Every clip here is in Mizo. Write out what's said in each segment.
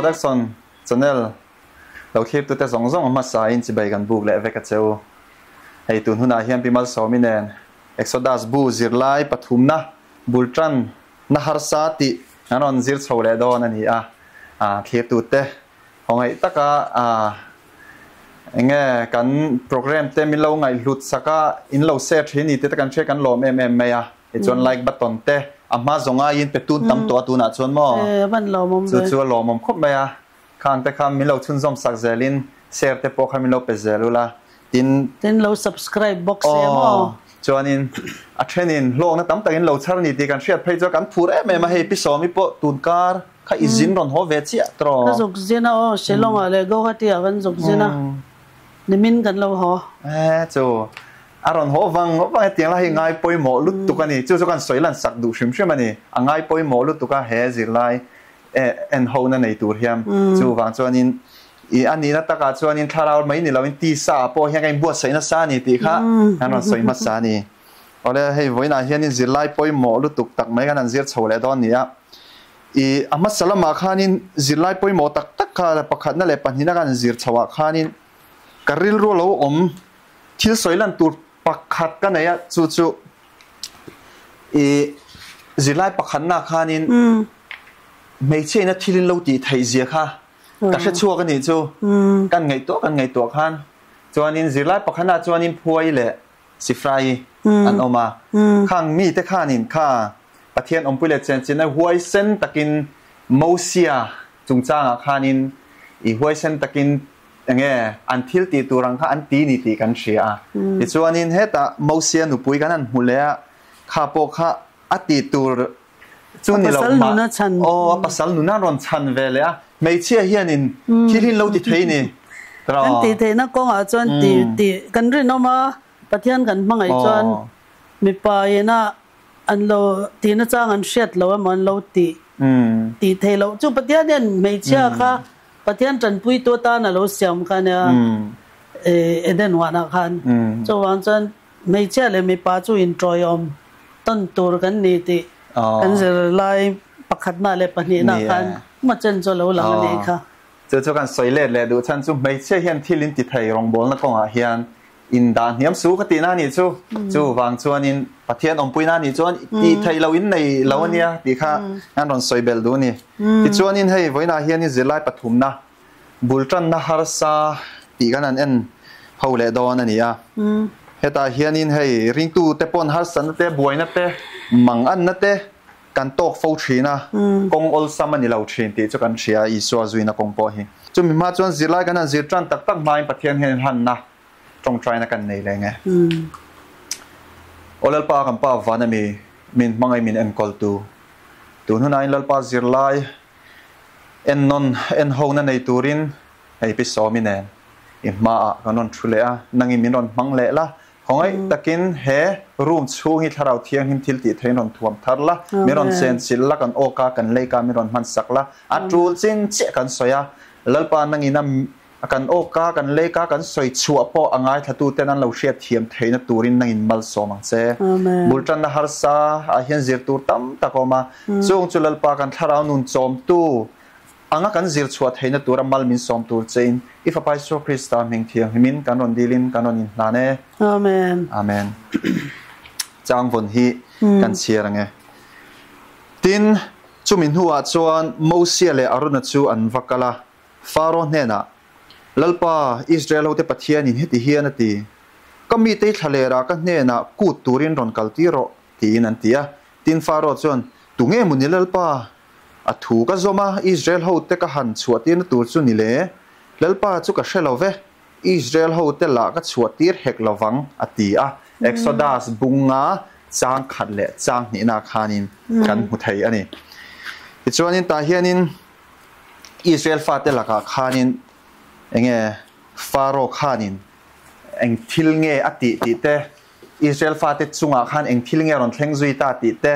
Production Channel lo thlirtute zawng zawng hmasa in chibai kan buk leh vek a che u. Hei tun hunah hian Pi Malsawmi nen Exodus bu zirlai pathumna bul tan na harsa tih an rawn zir chho leh dawn a ni a. Thlirtute hawngaih taka enge kan program te min lo ngaihhlut sak a, in lo share thin ni tih te kan hria kan lawm em em mai a. Tichuan like button te a hma zawng aiin pe tun tam tawh a tunah chuan maw? E, a van lawmawm ve. Chu chu a lawmawm khawp mai a. Khang te kha min lo chhunzawm sak zelin share te pawh kha min lo pe zel ula. Tin. Tin lo subscribe bawk se maw? Aw, chuanin a thenin hlawkna tam takin lo chhar ni tih kan hriat phei chuan kan phur em em a, hei Pi Sawmi pawh tun kar kha i zin rawn haw ve chiah tawh. Ka zuk zin a aw, Shillong ah leh Guwahati ah kan zuk zin a, nimin kan lo haw. E, chu A rawn haw vang vang hetiang lai hi ngai pawimawh lutuk a ni. Chu chu kan sawi lan sak duh hrim hrim a ni. A ngai pawimawh lutuk a he zirlai en hona nei tur hian. Chu vang chuanin i a nihna takah chuanin thlarau mai ni loin tisa ah pawh hian ka inbuatsaih nasa a ni tih kha kan rawn sawi hmasa a ni. Awle hei vawiinah hianin zirlai pawimawh lutuk tak mai kan han zir chho leh dawn a ni a. I a hmasa lamah khanin zirlai pawimawh tak tak kha pakhatna leh pahnihna kan zir chho ah khanin ka rilru a lo awm Thil sawi lan tur pakhat ka nei a, chu chu i zirlai pakhatna khanin hmeichhia ina thil in lo tih theih zia kha ka hre chhuak a nih chu. Kan ngaihtuah kan ngaihtuah khan chuanin zirlai pakhatna chuanin Phuai leh Sifrai an awm a, khang mite khanin kha Pathian awmpui leh chenchinna huaisen takin Mosia chungchangah khanin i huaisen takin Enge an thil tih tur ang kha an ti ni tih kan hria a. Tichuanin hetah Mosia nupui kan han hmu leh a, kha pawh kha a tih tur chu ni lo mah, aw a pasal nuna rawn chhan ve leh a, hmeichhia hianin thil hi an lo ti thei ni. Kan tih theihna kawngah chuan tih tih kan rinawm a, Pathian kan hmangaih chuan mipa ina an lo tihna chang an hriat lo emaw an lo tih tih theih loh chu Pathian hian hmeichhia kha Pathian tanpuitu atan a lo siam kha nia Eden huanah khan. Chuvang chuan hmeichhia leh mipa chu inṭawiawm tawn tur kan ni tih kan zirlai pakhatna leh pahnihna khan hmachen chu a lo lang a nih kha. Chu chu kan sawi let leh duh chhan chu hmeichhia hian thil in ti thei rawngbawlna kawngah hian In dah hniam su ka tihna a nih chu. Chu vang chuanin Pathian awmpuina a nih chuan tih theih loh in nei lo a nia tih kha an rawn sawi belh duh a ni. Tichuanin hei vawiinah hianin zirlai pathumna bul tanna harsa tih kan han en ho leh dawn a ni a. Hetah hianin hei ringtute pawn harsatna te, buaina te, manganna te kan tawk fo thin a, kawng awlsam a ni lo thin tih chu kan hria a, Isua zuina kawng pawh hi. Chumi hma chuan zirlai kan han zir tan tak tak hmain Pathian hian hlanna tawngtaina kan nei leng e. Aw Lalpa kan Pa van ami min hmangaih min enkawltu tun hunain Lalpa zirlai ennawn enhona nei turin hei Pi Sawmi nen i hmaah kan rawn thu leh a, nangin min rawn hmang leh la, khawngaih takin he room chhung hi Thlarau Thianghlim thil tih theiin rawn thuam thar la, min rawn chenchilh la, kan awka kan leika min rawn hman sak la, a tul chin chiah kan sawi a, Lalpa nangin a A kan awka, kan leika, kan sawi chhuah pawh a ngaithla ten an lo hriat thiam theihna turin nangin malsawm ang che. Bul tanna harsa ah hian zir tur tam tak a awm a, chung chu Lalpa kan thlarau nun chawmtu anga kan zir chhuah theihna tura mal min sawm tur chein i Fapa Isua Krista hming thianghlimin kan rawn dilin kan rawn inhlan e. Amen. Amen. Changvawn hi kan chhiar ang e. Tin, chumi hnuah chuan Mosia leh Arona chu an va kal a, Faro hnenah, Lalpa, Israel hote Pathianin heti hian a ti, Ka mite i thlalerah ka hnenah kut turin rawn kal tir rawh, tiin an ti a. Tin, Faro chuan, Tunge maw ni Lalpa? A thu ka zawm a, Israel hote ka han chhuahtirna tur chu ni le? Lalpa chu ka hre lo ve, Israel hote lah ka chhuahtir hek lo vang, a ti a. Exodus bunga chang khat leh chang hnihna khanin kan hmu thei a ni. Tichuanin tah hianin Israel fate lakah khanin enge Pharaoh khanin eng thil nge a tih tih te, Israel fate chungah khan eng thil nge rawn thleng zui ta tih te,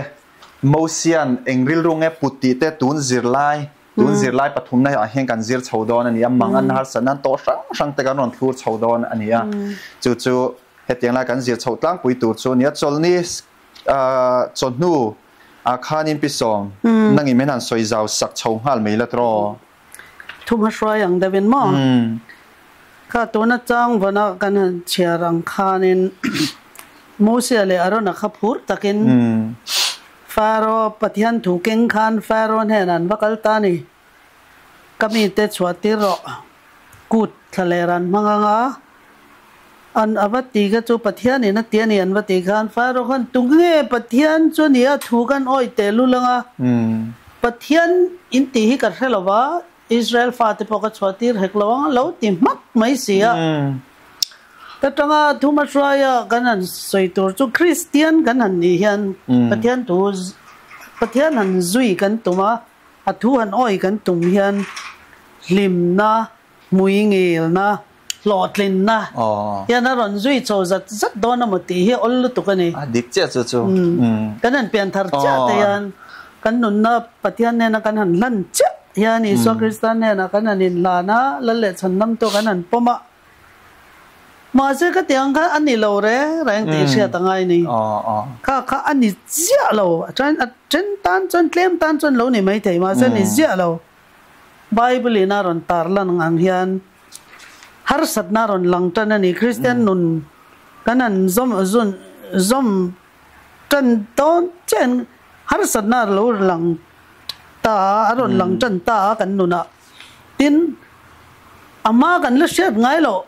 Mosian eng rilru nge put tih te tun zirlai, tun zirlai pathumna ah hian kan zir chho dawn a ni a, mang an harsatna an tawh hrang hrang te kan rawn thlur chho dawn a ni a. Chu chu hetiang lai kan zir chhoh tlangpui tur chu a ni a, chawlhni chawhnu ah khanin pi sawm nangin min han sawi zau sak chho nghal mai la tawh. Thuhmahruai ang deuhin maw? Kha tuna chang vana kan han chhiar ang khanin Mosia leh Arona kha phur takin Faro Pathian thu keng khan Faro hnenah an va kal ta a ni. Ka mite chhuah tir rawh. Kut thla leh ran hmang anga an a va ti kha chu Pathianin a ti a ni an va ti khan Faro khan tunge Pathian chu a ni a thu khan awih teh lul anga Pathian in tih hi ka hre lo va Israel fate pawh ka chhuah tir hek lo ang lo ti hmak mai si a. Ka tanga thuma hruaia kan han sawi tur chu Kristian kan han nih hian Pathian thu Pathian han zui kan tum a A thu han awi kan tum hian hlimna, hmuingilna, hlawhtlinna hian a rawn zui chho zat zat dawn emaw tih hi awl lutuk a ni. A dik chiah chu chu. Kan han pian thar chiah te hian kan nunna Pathian hnena kan han hlan chiah hian Isua Krista hnenah kan han inhlan a, Lal leh Chhandam tu kan han pawm a. Mahse ka ti ang kha a ni lo reng reng tih hriat a ngai ni. Kha kha a ni ziah lo. A then a then tan chuan tlem tan chuan lo ni mai thei mahse a ni ziah lo. Bible in a rawn tar lan ang hian harsatna a rawn lang tan a ni. Kristian nun kan han zawm zun zawm tan dawn chiah in harsatna a lo lang ta a, a rawn lang tan ta a kan nunah. Tin, a hma kan la hriat ngai loh,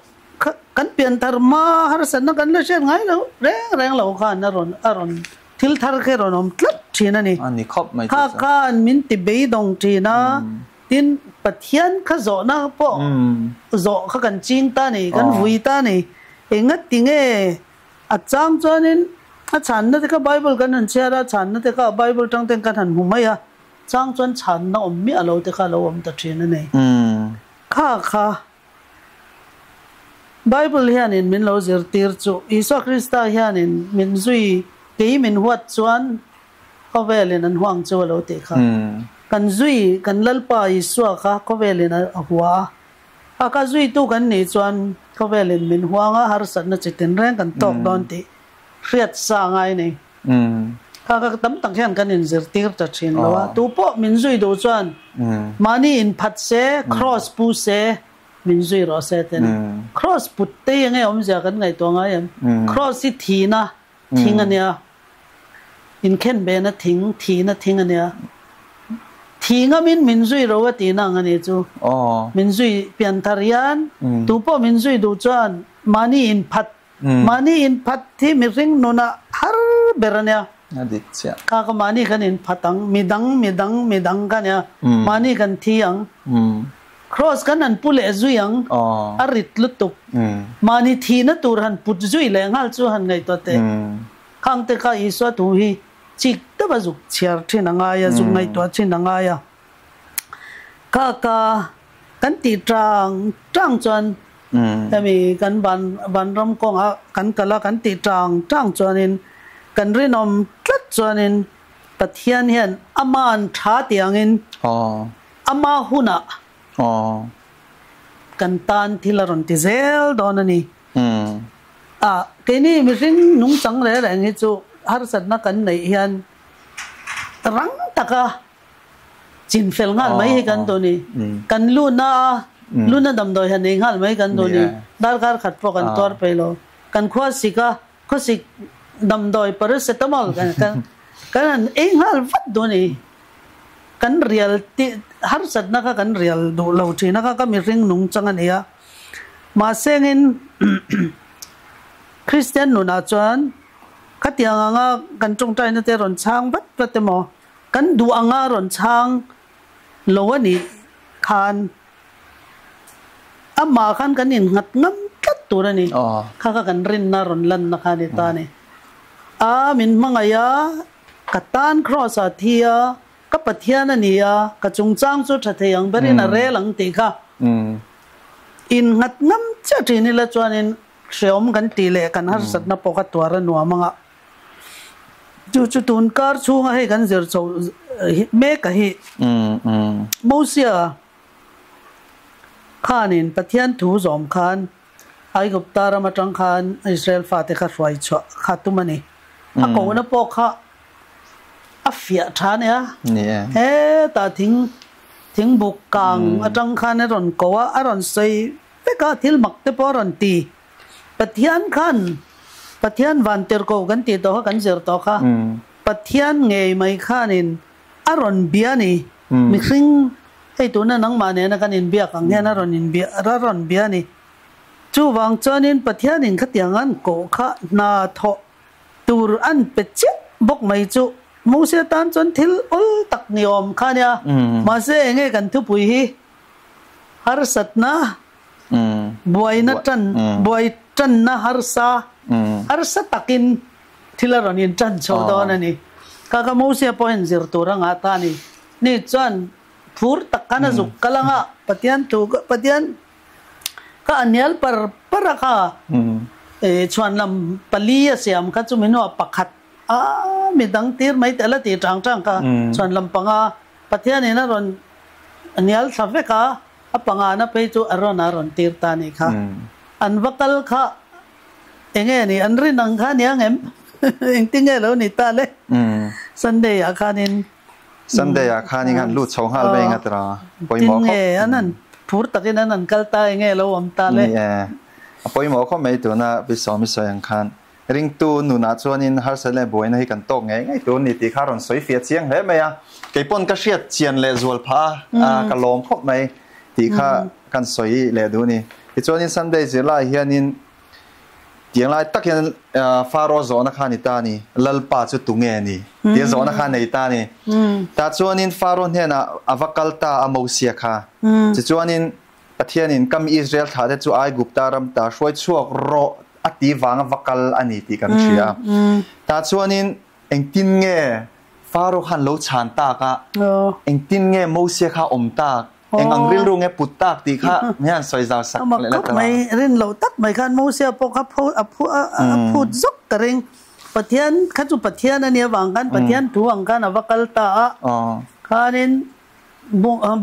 kan pian thar hma harsatna kan la hriat ngai loh reng reng lo khan a rawn a rawn thil thar kha rawn awm tlat thin a ni. A ni khawp mai chu. Kha khan min ti beidawng thin a, tin Pathian kha zawhna pawh zawh kha kan ching ta a ni, kan vui ta a ni. Engati nge a chang chuanin a chhanna te kha Bible kan han chhiar a, chhanna te kha Bible tang ten kan han hmu mai a. Chang chuan chhanna awm miah lo te kha lo awm ta thin a ni. Kha kha Bible hianin min lo zirtir chu Isua Krista hianin min zui kei min huat chuan khawvelin an huang chu a lo tih kha. Kan zui kan Lalpa Isua kha khawvelin a hua a, a kha zuitu kan nih chuan khawvelin min huang a, harsatna chi tinreng kan tawk dawn tih hriat sa ngai a ni. Kha kha tam tak hian kan inzirtir ta thin lo a, tu pawh min zui duh chuan mahni inphat se, cross pu se, min zui rawh se te ni. Cross put te hi enge awmzia kan ngaihtuah ngai em? Cross hi thihna thing a nia, inkhenbehna thing, thihna thing a nia. Thih ngamin min zui ro a tihna ang a ni chu. Min zui pianthar hian tu pawh min zui duh chuan mahni inphat Mahni inphat hi mihring nunah har ber a nia. A dik chiah. Kha ka mahni kan inphat ang, midang, midang, midang ka nia. Mahni kan thi ang. Cross kan han pu leh zui ang, a rit lutuk. Mahni thihna tur han put zui leh nghal chu han ngaihtuah teh. Khang te kha Isua thu hi chik deuh a zuk chhiar thin a ngai a, zuk ngaihtuah thin a ngai a. Kha ka kan tih tang tang chuan hemi kan van vanram kawngah kan kal a kan tih tang tang chuanin kan rinawm tlat chuanin Pathian hian aman tha tih angin ama hunah kan tan thil a rawn ti zel dawn a ni. A keini mihring nungchang reng reng hi chu harsatna kan neih hian rang taka Chin fel nghal mai hi kan duh ni. Kan luna a, luna damdawi han ei nghal mai kan duh ni. Darkar khat pawh kan tuar peih lo. Kan khua sik a, khawsik damdawi paracetamol kan kan han ei nghal vat duh ni. Kan rial tih harsatna kha kan rial duh lo thin a kha ka mihring nung chang a ni a. Mahse engin Kristian nunah chuan khatiang anga kan tawngtaina te rawn chhang vat vat emaw Kan duh anga rawn chhang lo a nih khan amah khan kan innghat ngam tlat tur a ni. Kha kha kan rinna rawn lanna kha a ni ta a ni. A min hmangaih a, ka tan Kraws ah thi a, ka Pathian a ni a, ka chungchang chu tha thei ang berin a rel ang tih kha innghat ngam chiah thin ila chuanin hreawm kan tih leh kan harsatna pawh kha tuar a nuam ang a. Chu chu tun kar chhunga hei kan zir chho mek a hi. Mosia khanin Pathian thu zawm khan Aigupta ram atang khan Israel fate kha hruai chhuah kha tum a ni. A kohna pawh kha a fiah tha nia. Hetah thing. Thingbuk kang atang khan a rawn ko a, a rawn sawi vek a, thil mak te pawh a rawn ti. Pathian khan, Pathian van tir ko kan tih tawh kha, kan zir tawh kha, Pathian ngei mai khanin a rawn bia a ni. Mihring, hei tuna nangmah nena kan inbiak ang hian a rawn inbia, a rawn bia a ni. Chuvang chuanin Pathianin khatiang an koh kha hna thawh tur an pe chiah bawk mai chu Moses tan chuan thil awl tak ni awm kha nia. Mahse enge kan thupui hi harsatna buaina tan buai tanna harsa harsa takin thil a rawn in tan chho dawn a ni. Kha kha Moses pawhin zir tur a ngah ta a ni. Ni chuan phur tak khan a zuk kal anga Pathian thu Pathian Ka a hnial par par a kha chhuan lam pali a siam kha chumi hnuah pakhat a mi dang tir mai teh la ti tang tang kha chhuan lam panga Pathianin a rawn hnial thla vek a, a panga na phei chu a rawn a rawn tir ta a nih kha. An va kal kha enge ni an rin ang kha nia ngem engtinge lo ni ta le Sunday ah khanin Sunday ah khan in han lut chho nghal mai nga tira pawimawh khawp. Tin nge an han phur takin an han kal ta enge lo awm ta le. Ni e, a pawimawh khawp mai tuna Pi Sawmi sawi ang khan ringtu nunah chuanin harsat leh buaina hi kan tawk ngei ngei tur ni tih kha a rawn sawi fiah chiang hle mai a, keipawn ka hriat chian leh zual phah a, ka lawm khawp mai tih kha kan sawi leh duh a ni. Tichuanin Sunday zirlai hianin Tiang lai tak hian Pharaoh zawhna kha a ni ta a ni, Lalpa chu tunge a ni? tia zawhna kha a nei ta a ni. Tah chuanin Pharaoh hnenah a va kal ta a Mosia kha. Tichuanin Pathianin ka mi Israel thlahte chu Aigupta ram ta hruai chhuak rawh a ti vanga va kal a ni tih kan hria. Tah chuanin engtin nge Pharaoh khan lo chhan tak a, engtin nge Mosia kha awm tak? Eng ang rilru nge put tak tih kha hian sawi zau sak leh la ta. Mai rin loh tak mai khan Mosia pawh kha pho a phu a phut zawk ka ring. Pathian kha chu Pathian a nih avang khan Pathian thu ang khan a va kal ta a. Khanin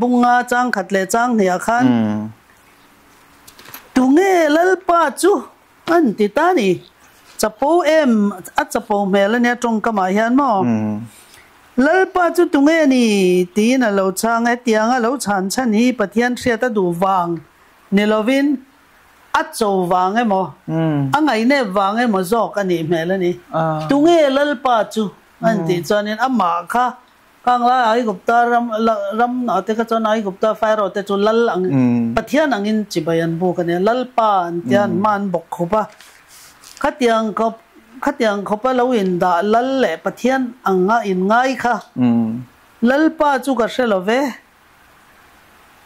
bunga chang khat leh chang hnih ah khan tunge Lalpa chu an ti ta ni. Chapo em a chapo hmel a nia tawngkamah hian maw. Lalpa chu tunge ni? tiin a lo chhang. Hetianga lo chhan chhan hi Pathian hriat a duh vang ni lovin a cho vang emaw, a ngaihnep vang emaw zawk a nih hmel a ni. Tunge Lalpa chu? an tih chuanin amah kha khang lai Aigupta ram ram ah te kha chuan Aigupta Pharaoh te chu lal ang Pathian angin chibai an buk a nia, Lalpa an tia an hma an bawk khup a. Khatiang khawp Khatiang khawpa lo indah lal leh Pathian anga inngai kha Lalpa chu ka hre lo ve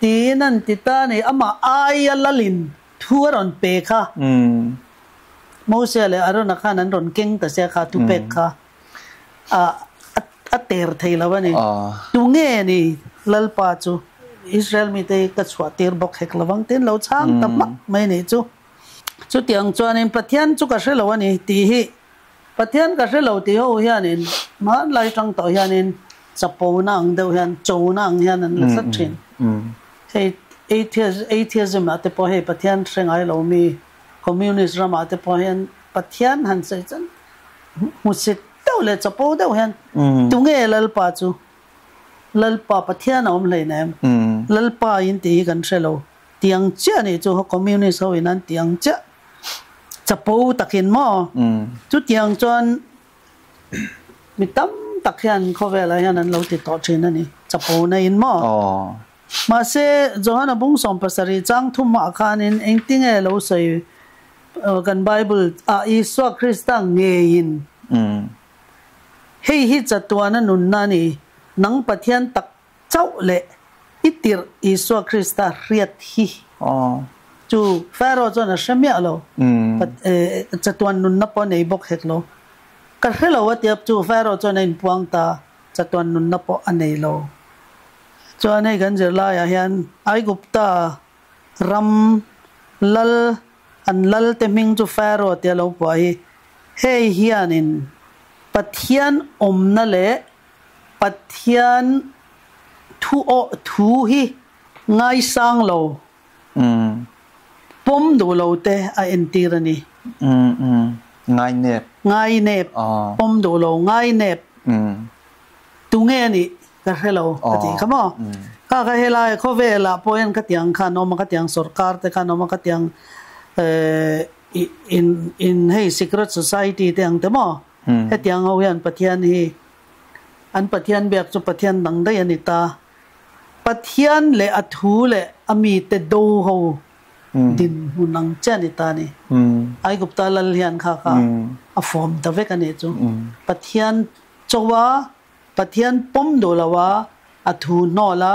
tiin an ti ta a ni. Amah aia lalin thu a rawn pe kha Moses leh Arona khan an rawn keng ta sia kha thupek kha a ter thei lo a ni. Tunge ni Lalpa chu Israel mite hi ka chhuah tir bawk hek lovang tiin lo chhang ta hmak mai nih chu. Chutiang chuanin Pathian chu ka hre lo a ni tih hi Pathian ka hre lo tih ho hianin hmanlai tang tawh hianin chapona ang deuh hian chona ang hian an la tlat thin. Hei atheism ah te pawh hei Pathian hre ngai lo mi communist ramah te pawh hian Pathian han sawi chuan hmusit deuh leh chapo deuh hian tunge Lalpa chu Lalpa Pathian a awm hleinem Lalpa in tih hi kan hre lo. Tiang chiah nih chu communist ho in an ti ang chiah chapo takin maw chutiang chuan mi tam tak hian khawvelah hian an lo ti tawh thin a ni chapo na in maw mahse Johana bung 70 chang thumah khanin engtinge lo sawi kan bible ah Isua Krista ngeiin hei hi chatuana nunna a ni nang Pathian tak Chauh leh i tirh Isua Krista hriat hi chu Pharaoh chuan a hre miah lo. Chatuan nunna pawh a nei bawk hek lo. Ka hre lo a tia chu Pharaoh chuan a inpuang ta, chatuan nunna pawh a nei lo. Chuan hei kan zirlaiah hian Aigupta ram lal an lal te hming chu Pharaoh tia lo puah hi hei hianin Pathian awmna leh Pathian thu awh thu hi ngaisang lo, pawm duh lo te a entir a ni. Ngainep. Ngainep, pawm duh lo, ngainep. Tunge a nih? Ka hre lo ka tih kha maw? Kha kha helai khawvelah pawh hian khatiang kha an awm a, khatiang sorkar te kha an awm a, khatiang in in hei secret society te ang te maw? Hetiang ho hian Pathian hi an Pathian biak chu Pathian dang daih a ni ta. Pathian leh a thu leh a mite do ho dinhmun ang chiah a ni ta a ni. Aigupta lal hian kha kha a fawm ta vek a nih chu. Pathian chawa Pathian pawm duh lo a, a thu hnawl a,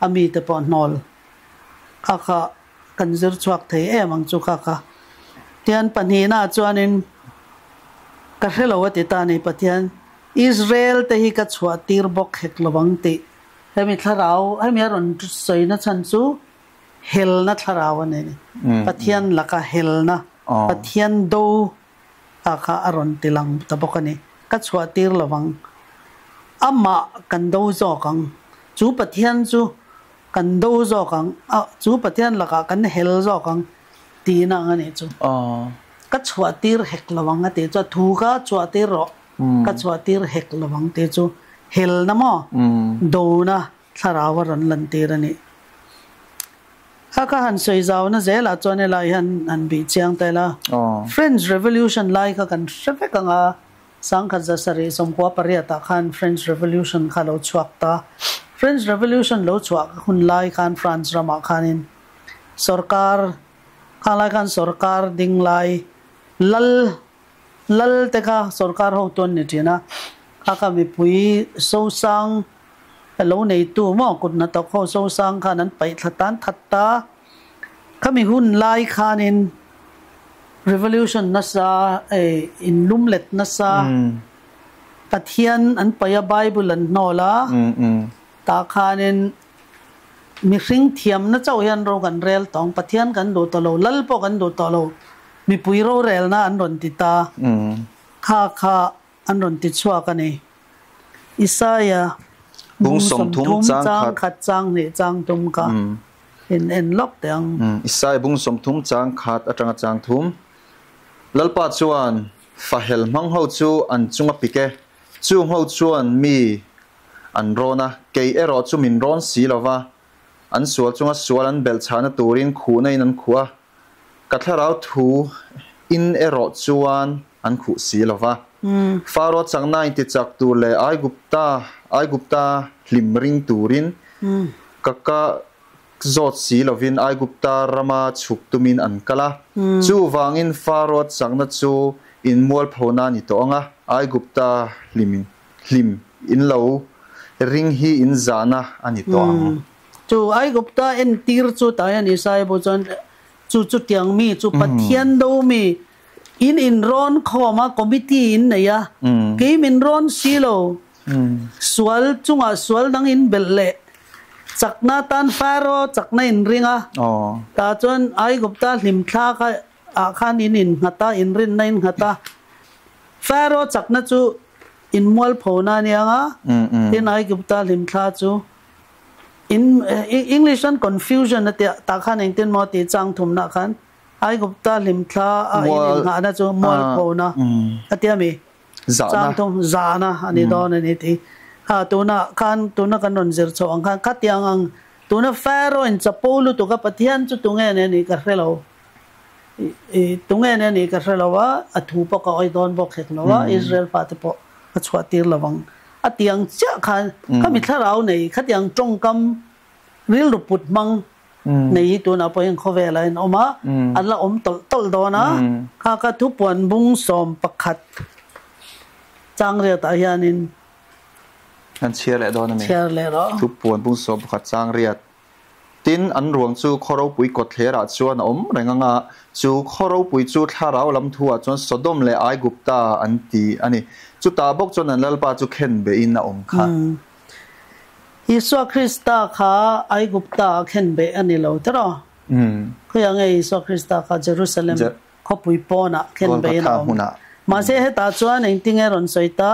a mite pawh hnawl. Kha kha kan zir chhuak thei em ang chu kha kha. Tian pahnihnaah chuanin ka hre lo a ti ta a ni, Pathian Israel te hi ka chhuah tir bawk hek lo ang tih. Hemi thlarau, hemi a rawn sawina chhan chu helna thlarau a ni a ni. Pathian laka helna, Pathian do ta kha a rawn ti lang ta bawk a ni. Ka chhuah tir lo vang. Amah kan do zawk ang. Chu Pathian chu kan do zawk ang. A, chu Pathian lakah kan hel zawk ang tihna ang a nih chu. Ka chhuah tir hek lo vang a tih chu a thu kha chhuah tir rawh. Ka chhuah tir hek lo vang tih chu helna maw? Dona Thlarau a rawn lantir a nih. Kha ka han sawi zauna zelah chuan helai hian han bih chiang ta ila. French Revolution lai kha kan hre vek ang a, 1798 ah khan French Revolution kha lo chhuak ta. French Revolution lo chhuah hun lai khan France ramah khanin sorkar, khang lai khan sorkar ding lai lal lal te kha sorkar hotu an ni thin a, kha kha mipui sosang lo neitu maw kut hnathawk ho sosang khan an paih thla tan that ta. Khami hun lai khanin revolution nasa ei inlum let nasa Pathian an paih a Bible an hnawl a tah khanin mihring thiamna chauh hian ro kan rel tawng Pathian kan duh tawh lo lal pawh kan duh tawh lo mipui rorelna an rawn ti ta kha kha An rawn ti chhuak a ni. Isaia Bung 30 chang khat chang hnih chang tum kha in en lawk teh ang. Isaia bung 30 chang khat atanga chang thum. Lalpa chuan fahel hmang ho chu an chung a pik e, chung ho chuan mi an rawn a, kei erawh chu min rawn si lo va, an sual chunga sual an belh chhahna turin khuhna in an khuh a, Ka thlarau thu in erawh chuan an khuh si lo va. Faro chakna in tichak tur leh Aigupta Aigupta hlim ring turin ka ka zawt si lovin Aigupta rama chhuk tumin an kal a. Chuvangin Faro chakna chu in mualphona a ni tawh ang a, Aigupta hlim hlim in lo ring hi in zahna a ni tawh ang. Chu Aigupta entir chu tah hian Isaiah pawh chuan chu chutiang mi chu Pathian do mi in inrawn khawm a, committee in nei a, kei min rawn si lo, sual chungah sual dang in belh leh chakna tan Pharaoh chakna in ring a, tah chuan Aigupta hlimthla kha ah khan in innghat a, inrinna in nghat a, Pharaoh chakna chu in mualphona a nia nga, tin Aigupta hlimthla chu In English chuan confusion a tia, tah khan engtin maw tih chang thumna khan Aigupta hlimthla a in innghahna chu mualphona a tia mi? Chang thum zahna a ni dawn a ni tih. Kha tuna khan tuna kan rawn zir chhoh ang khan khatiang ang tuna Pharaoh in chapo lutuk a Pathian chu tunge nen nih ka hre lo. I tunge nen nih ka hre lo a, a thu pawh ka awih dawn bawk hek lo a, Israel fate pawh ka chhuah tir lo ang. A tiang chiah khan khami thlarau nei khatiang tawngkam rilru put hmang nei hi tunah pawh hian khawvelah hian awm a, an la awm tawlh tawlh dawn a, kha kha thupuan bung 11 chang riatah hianin An chhiar leh dawn a ni. Chhiar leh rawh. Thupuan bung 11 chang riat. Tin, an ruang chu khaw ropui kawtthlerah chuan a awm reng ang a, chu khaw ropui chu thlarau lam thuah chuan Sodom leh Aigupta an ti a ni. Chutah bawk chuan an Lalpa chu khen behin a awm kha. Isua Krista kha Aigupta-ah khen beh a ni lo tiraw? Khawiah nge Isua Krista kha Jerusalem khawpui pawnah khen behin a awm? Mahse hetah chuan engtinge rawn sawi ta?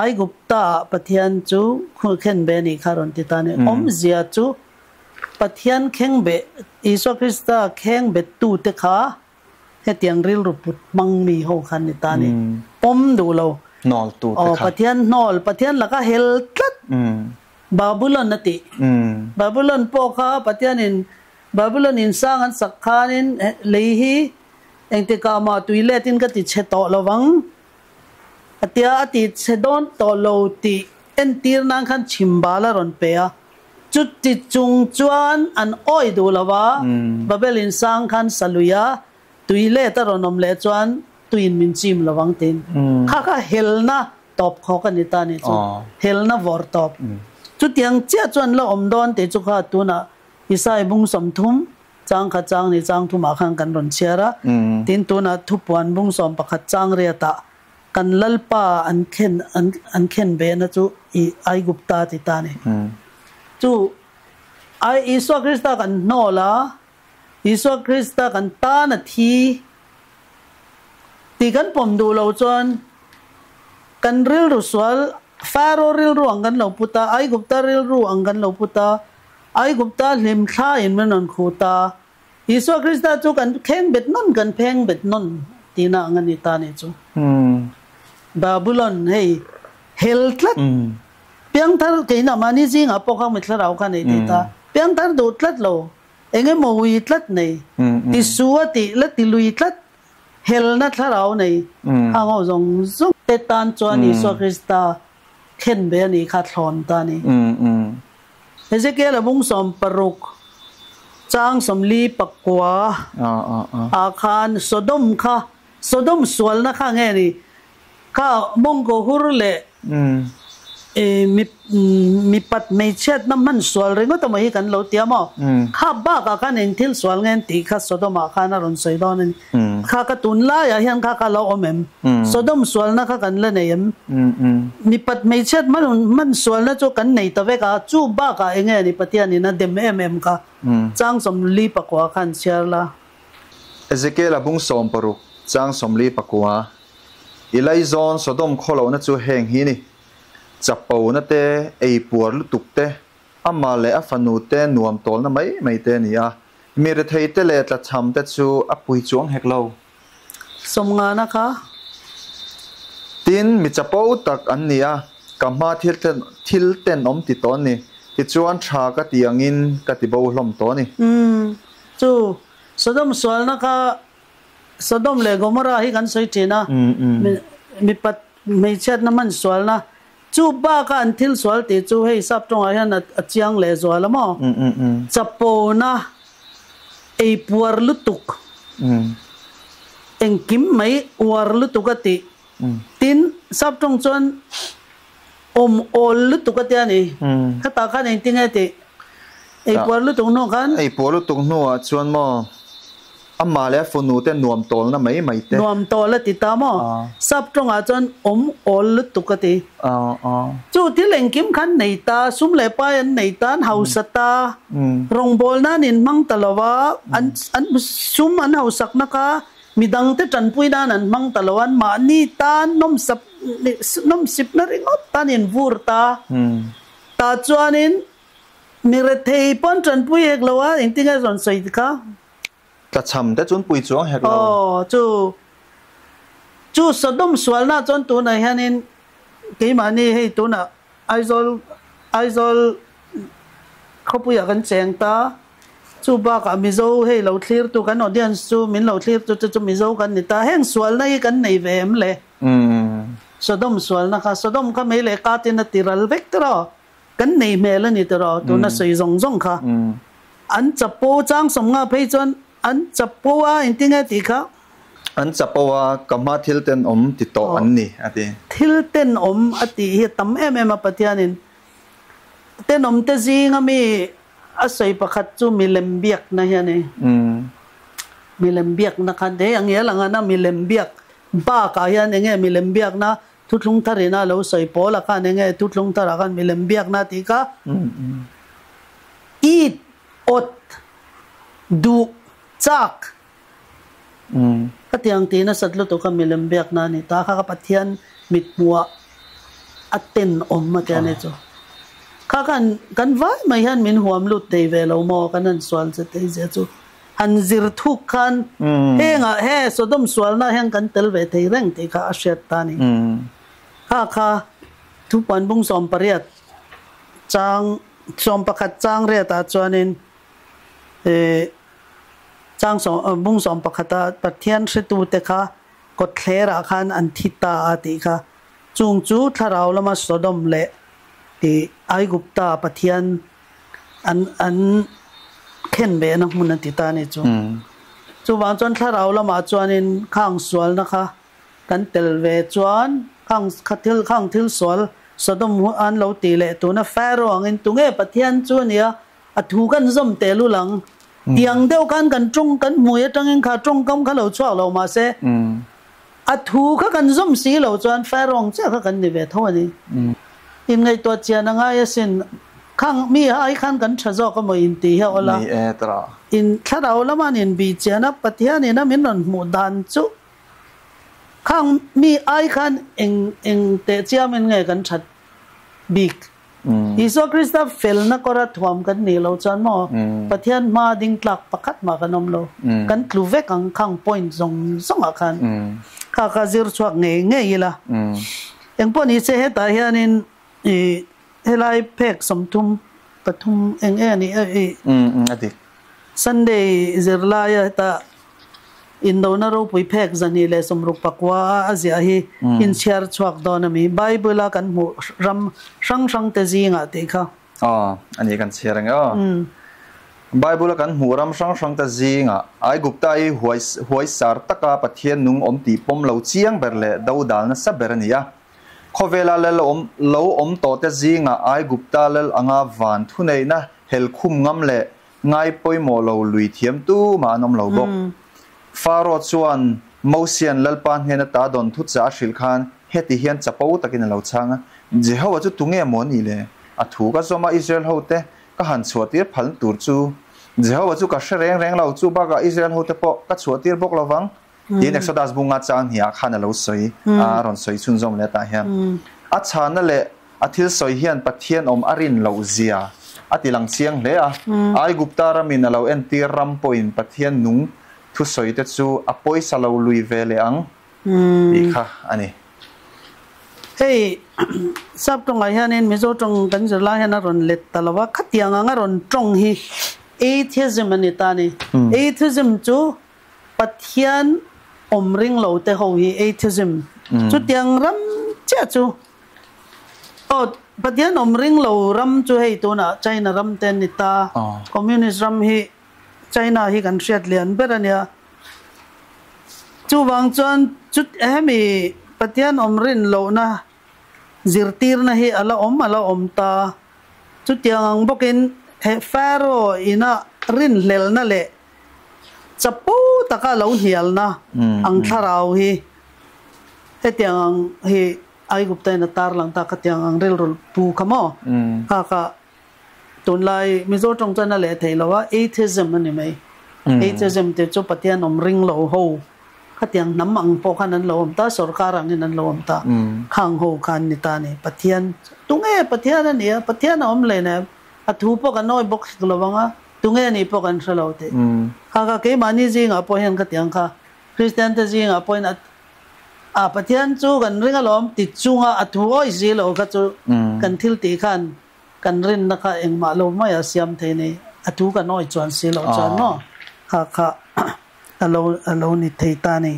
Aigupta-ah Pathian chu khenbeh a nih kha rawn ti ta a ni. Awmzia chu Pathian khengbeh, Isua Krista khengbettute kha hetiang rilru put hmang mi ho kha an ni ta a ni. Pawm duh lo. Hnawltute kha. Pathian hnawl, Pathian laka hel tlat. Babulon a tih. Babulon pawh kha Pathianin Babulon in sang an sak khanin lei hi engtikah mah tui letin ka ti chhe tawh lo vang a tia a ti chhe dawn tawh lo tih entir nan khan chhimbal a rawn pe a. Chuti chung chuan an awi duh lo va, Babel in sang khan sa lui a, tui let a rawn awm leh chuan tuiin min chim lo vang tiin kha kha helna tawp khawk a ni ta a nih chu, helna vawr tawp. Chutiang chiah chuan la awm dawn tih chu kha tunah Isai bung 30 chang khat chang ni chang thumah khan kan rawn chhiar a, tin tunah thupuan bung 11 chang riatah kan Lalpa an khen an khen behna chu i Aigupta ti ta a ni. Chu ai Isua Krista kan hnawl a, Isua Krista kan tan a thi tih kan pawm duh lo chuan kan rilru sual Pharaoh rilru ang kan lo put a, Aigupta rilru ang kan lo put a, Aigupta hlim thla in min rawn khuh ta. Isua Krista chu kan kheng bet nawn kan pheng bet nawn tihna ang a ni ta nih chu. Babulon hei hel tlat piangthar keina mahni zingah pawh kha mi thlarau kha nei thei ta. Piangthar duh tlat lo eng emaw ui tlat nei ti su a tih la ti lui tlat helna thlarau nei hang ho zawng zawng te tan chuan Isua Krista khen ve a nih kha thlawn ta a ni. Ezekiel a bung 60 chang 49 ah khan Sodom kha Sodom sualna kha nge ni kha mawngkaw hur leh mipat hmeichhiatna hman sual ringawt emaw hi kan lo ti a maw? Kha bakah khan eng thil sual nge an tih kha Sodom ah khan a rawn sawi dawn a ni. Kha ka tun laiah hian kha kha lo awm em? Sodom sualna kha kan la nei em? Mipat hmeichhiat hman sualna chu kan nei ta vek a, chu bakah eng nge ni Pathianin a dem em em kha? Chang 49 khan chhiar la. Ezekiel a bung 60 chang 49. I laizawn Sodom khawlohna chu heng hi ni, Chapona te, ei puar lutuk te, amah leh a fanu te nuam tawlna mai mai te a ni a, mi rethei te leh tlachham te chu a pui chuang hek lo. 50na kha. Tin, mi chapo tak an ni a, ka hma thil thil tenawm ti tawh ni, tichuan tha ka ti angin ka ti bo hlawm tawh a ni. Umm, chu Sodom sualna kha Sodom leh Gomorrah hi kan sawi thin a, mipat hmeichhiatna hman sualna chu baka an thil sual tih chu hei sap tawngah hian a chiang leh zual a maw? Chapona ei puar lutuk, engkim mai uar lutuk a tih. Tin, sap tawng chuan awm awl lutuk a tia ni. Khatah khan engtinge tih? Ei puar lutuk hnuah khan. Ei puar lutuk hnuah chuan maw amah leh a fanu te nuam tawlna mai mai te. Nuam tawl a ti ta maw? Sap tawngah chuan awm awl lutuk a ti. Chu thil engkim khan nei ta, sum leh pai an nei ta, an hausa ta, rawngbawl nan inhmang ta lo va, an sum an hausakna kha Midangte tanpui nan an hmang ta lo, an mahni tan nawmsap nawmsipna ringawt tan invur ta. Tah chuanin mi rethei pawn tanpui hek lo a, engtin nge rawn sawi kha? Tlachham te chuan pui chuang hek lo. Aw, chu chu Sodom sualna chuan tunah hianin keimahni hei tunah Aizawl Aizawl khawpuiah kan cheng ta. Chu bakah Mizo hei lo thlirtu kan audience chu min lo thlirtu te chu Mizo kan ni ta. Heng sualna hi kan nei ve em le? Sodom sualna kha Sodom kha mei leh katin a ti ral vek tiraw? Kan nei hmel a ni tiraw? Tuna sawi zawng zawng kha an chapo chang 50 phei chuan an chapo a engtinge tih kha? An chapo a, ka hma thil tenawm ti tawh an ni a ti. Thil tenawm a tih hi a tam em em a Pathianin tenawm te zinga mi A sawi pakhat chu milem biakna hi a ni. Milem biakna kha hei ang nge lang ana milem biak bakah hian eng nge milem biakna thuthlung thar ina lo sawi pawl ah khan eng nge thuthlung thar ah khan milem biakna tih kha it awt duh chak ka tiang tih nasat lutuk a milem biakna a ni ta kha ka Pathian mithmuh ah a tenawm a tia ni chu. Kha khan kan vai mai hian min huam lut thei ve lo maw kan han sual che thei zia chu han zir thuk khan hengah he Sodom sualna hian kan tel ve thei reng tih kha a hriat ta a ni. Kha kha thupuan bung 18. Chang 11 chang riatah chuanin ih chang sawm bung sawmpakhata Pathian hretute kha kawtthlerah khan an thi ta a tih kha. Chung chu thlarau lama Sodom leh ih Aigupta Pathian an an khen behna hmun a ti ta a ni chu. Chuvang chuan thlarau lamah chuanin khang sualna kha Kan tel ve chuan khang kha thil khang thil sual Sodom hu an lo tih leh tuna Pharaoh angin tunge Pathian chu a nia a thu kan zawm teh lul ang. Tiang deuh khan kan tawng kan hmui atangin kha tawngkam kha lo chhuak lo mahse a thu kha kan zawm si lo chuan Pharaoh ang chiah kha kan ni ve tho a ni. Inngaihtuah chian a ngai asin khang mi ai khan kan tha zawk emaw intih hi a awl a. In thlarau lama an inbih chian a Pathianin a min rawn hmuh dan chu Khang mi ai khan eng eng teh chiamin nge kan that bik? Isua Krista felna kawra thuam kan nih loh chuan maw Pathian hma ding tlak pakhat mah kan awm lo. Kan tlu vek ang khang point zawng zawngah khan. Kha kha zir chhuak ngei ngei ila. Engpawh ni se hetah hianin i helai phek 33 eng eng a nih i Sunday zirlaia heta Indona ropui phek 269 a a ziah hi inchhiar chhuak dawn a mi? Bible-a kan hmuh ram hrang hrang te zingah tih kha. Aw, a ni kan chhiar ang e aw. Bible-a kan hmuh ram hrang hrang te zingah Aigupta hi huai huaisar taka Pathian nung awm tih pawm lo chiang ber leh dodal nasa ber a ni a. Khawvela lal awm lo awm tawh te zingah Aigupta lal anga van thuneihna helkhum ngam leh Ngai pawimawh lo lui thiam tu mah an awm lo bawk. Faro chuan Mosia'n Lalpa hnen ata dawn thu che a hrilh khan heti hian chapo takin a lo chhang a, Jehovah chu tunge maw ni le? A thu ka zawm a, Israel hote ka han chhuahtir phalna tur chu. Jehovah chu ka hre reng reng lo, chu bakah Israel hote pawh ka chhuahtir bawk lo vang, tiin Exodus bunga chang hniah khan a lo sawi a, a rawn sawi chhunzawm leh tah hian. A chhana leh A thil sawi hian Pathian awm a rin loh zia a ti lang chiang hle a. Aigupta ramin a lo entir ram pawhin Pathian nung thusawi te chu a pawisa lo lui ve leh ang tih kha a ni. Hei sap tawngah hianin Mizo tawng kan zir lai hian a rawn let ta lo a, khatiang ang a rawn tawng hi atheism a ni ta a ni. Atheism chu Pathian awm ring lo te ho hi atheism chutiang ram chiah chu Aw, Pathian awm ring lo ram chu hei tunah China ram te an ni ta. Communist ram hi China hi kan hriat lian ber a nia. Chuvang chuan chu hemi Pathian awm rin lohna zirtirna hi a la awm a la awm ta. Chutiang ang bawkin he Pharaoh ina rinhlelhna leh chapo taka lo hnialna ang thlarau hi hetiang ang hi Aigupta in a tarlang ta khatiang ang rilru pu kha maw? Kha kha tunlai Mizo tawng chuan a leh thei lo a, atheism a ni mai. Atheism tih chu Pathian awm ring lo ho khatiang hnam ang pawh khan an lo awm ta, sorkar angin an lo awm ta. Khang ho kha an ni ta a ni. Pathian tunge Pathian a ni a, Pathian a awm hle nem, a thu pawh kan awi bawk hek lo ang a, tunge a nih pawh kan hre lo tih. Kha kha keimahni zingah pawh hian khatiang kha Kristian te zingah pawhin a A Pathian chu kan ring alawm ti chunga a thu awih si lo kha chu kan thil tih khan kan rinna kha engmah lo mai a siam thei nei a thu kan awih chuan si loh chuan maw kha kha a lo a lo ni thei ta ni.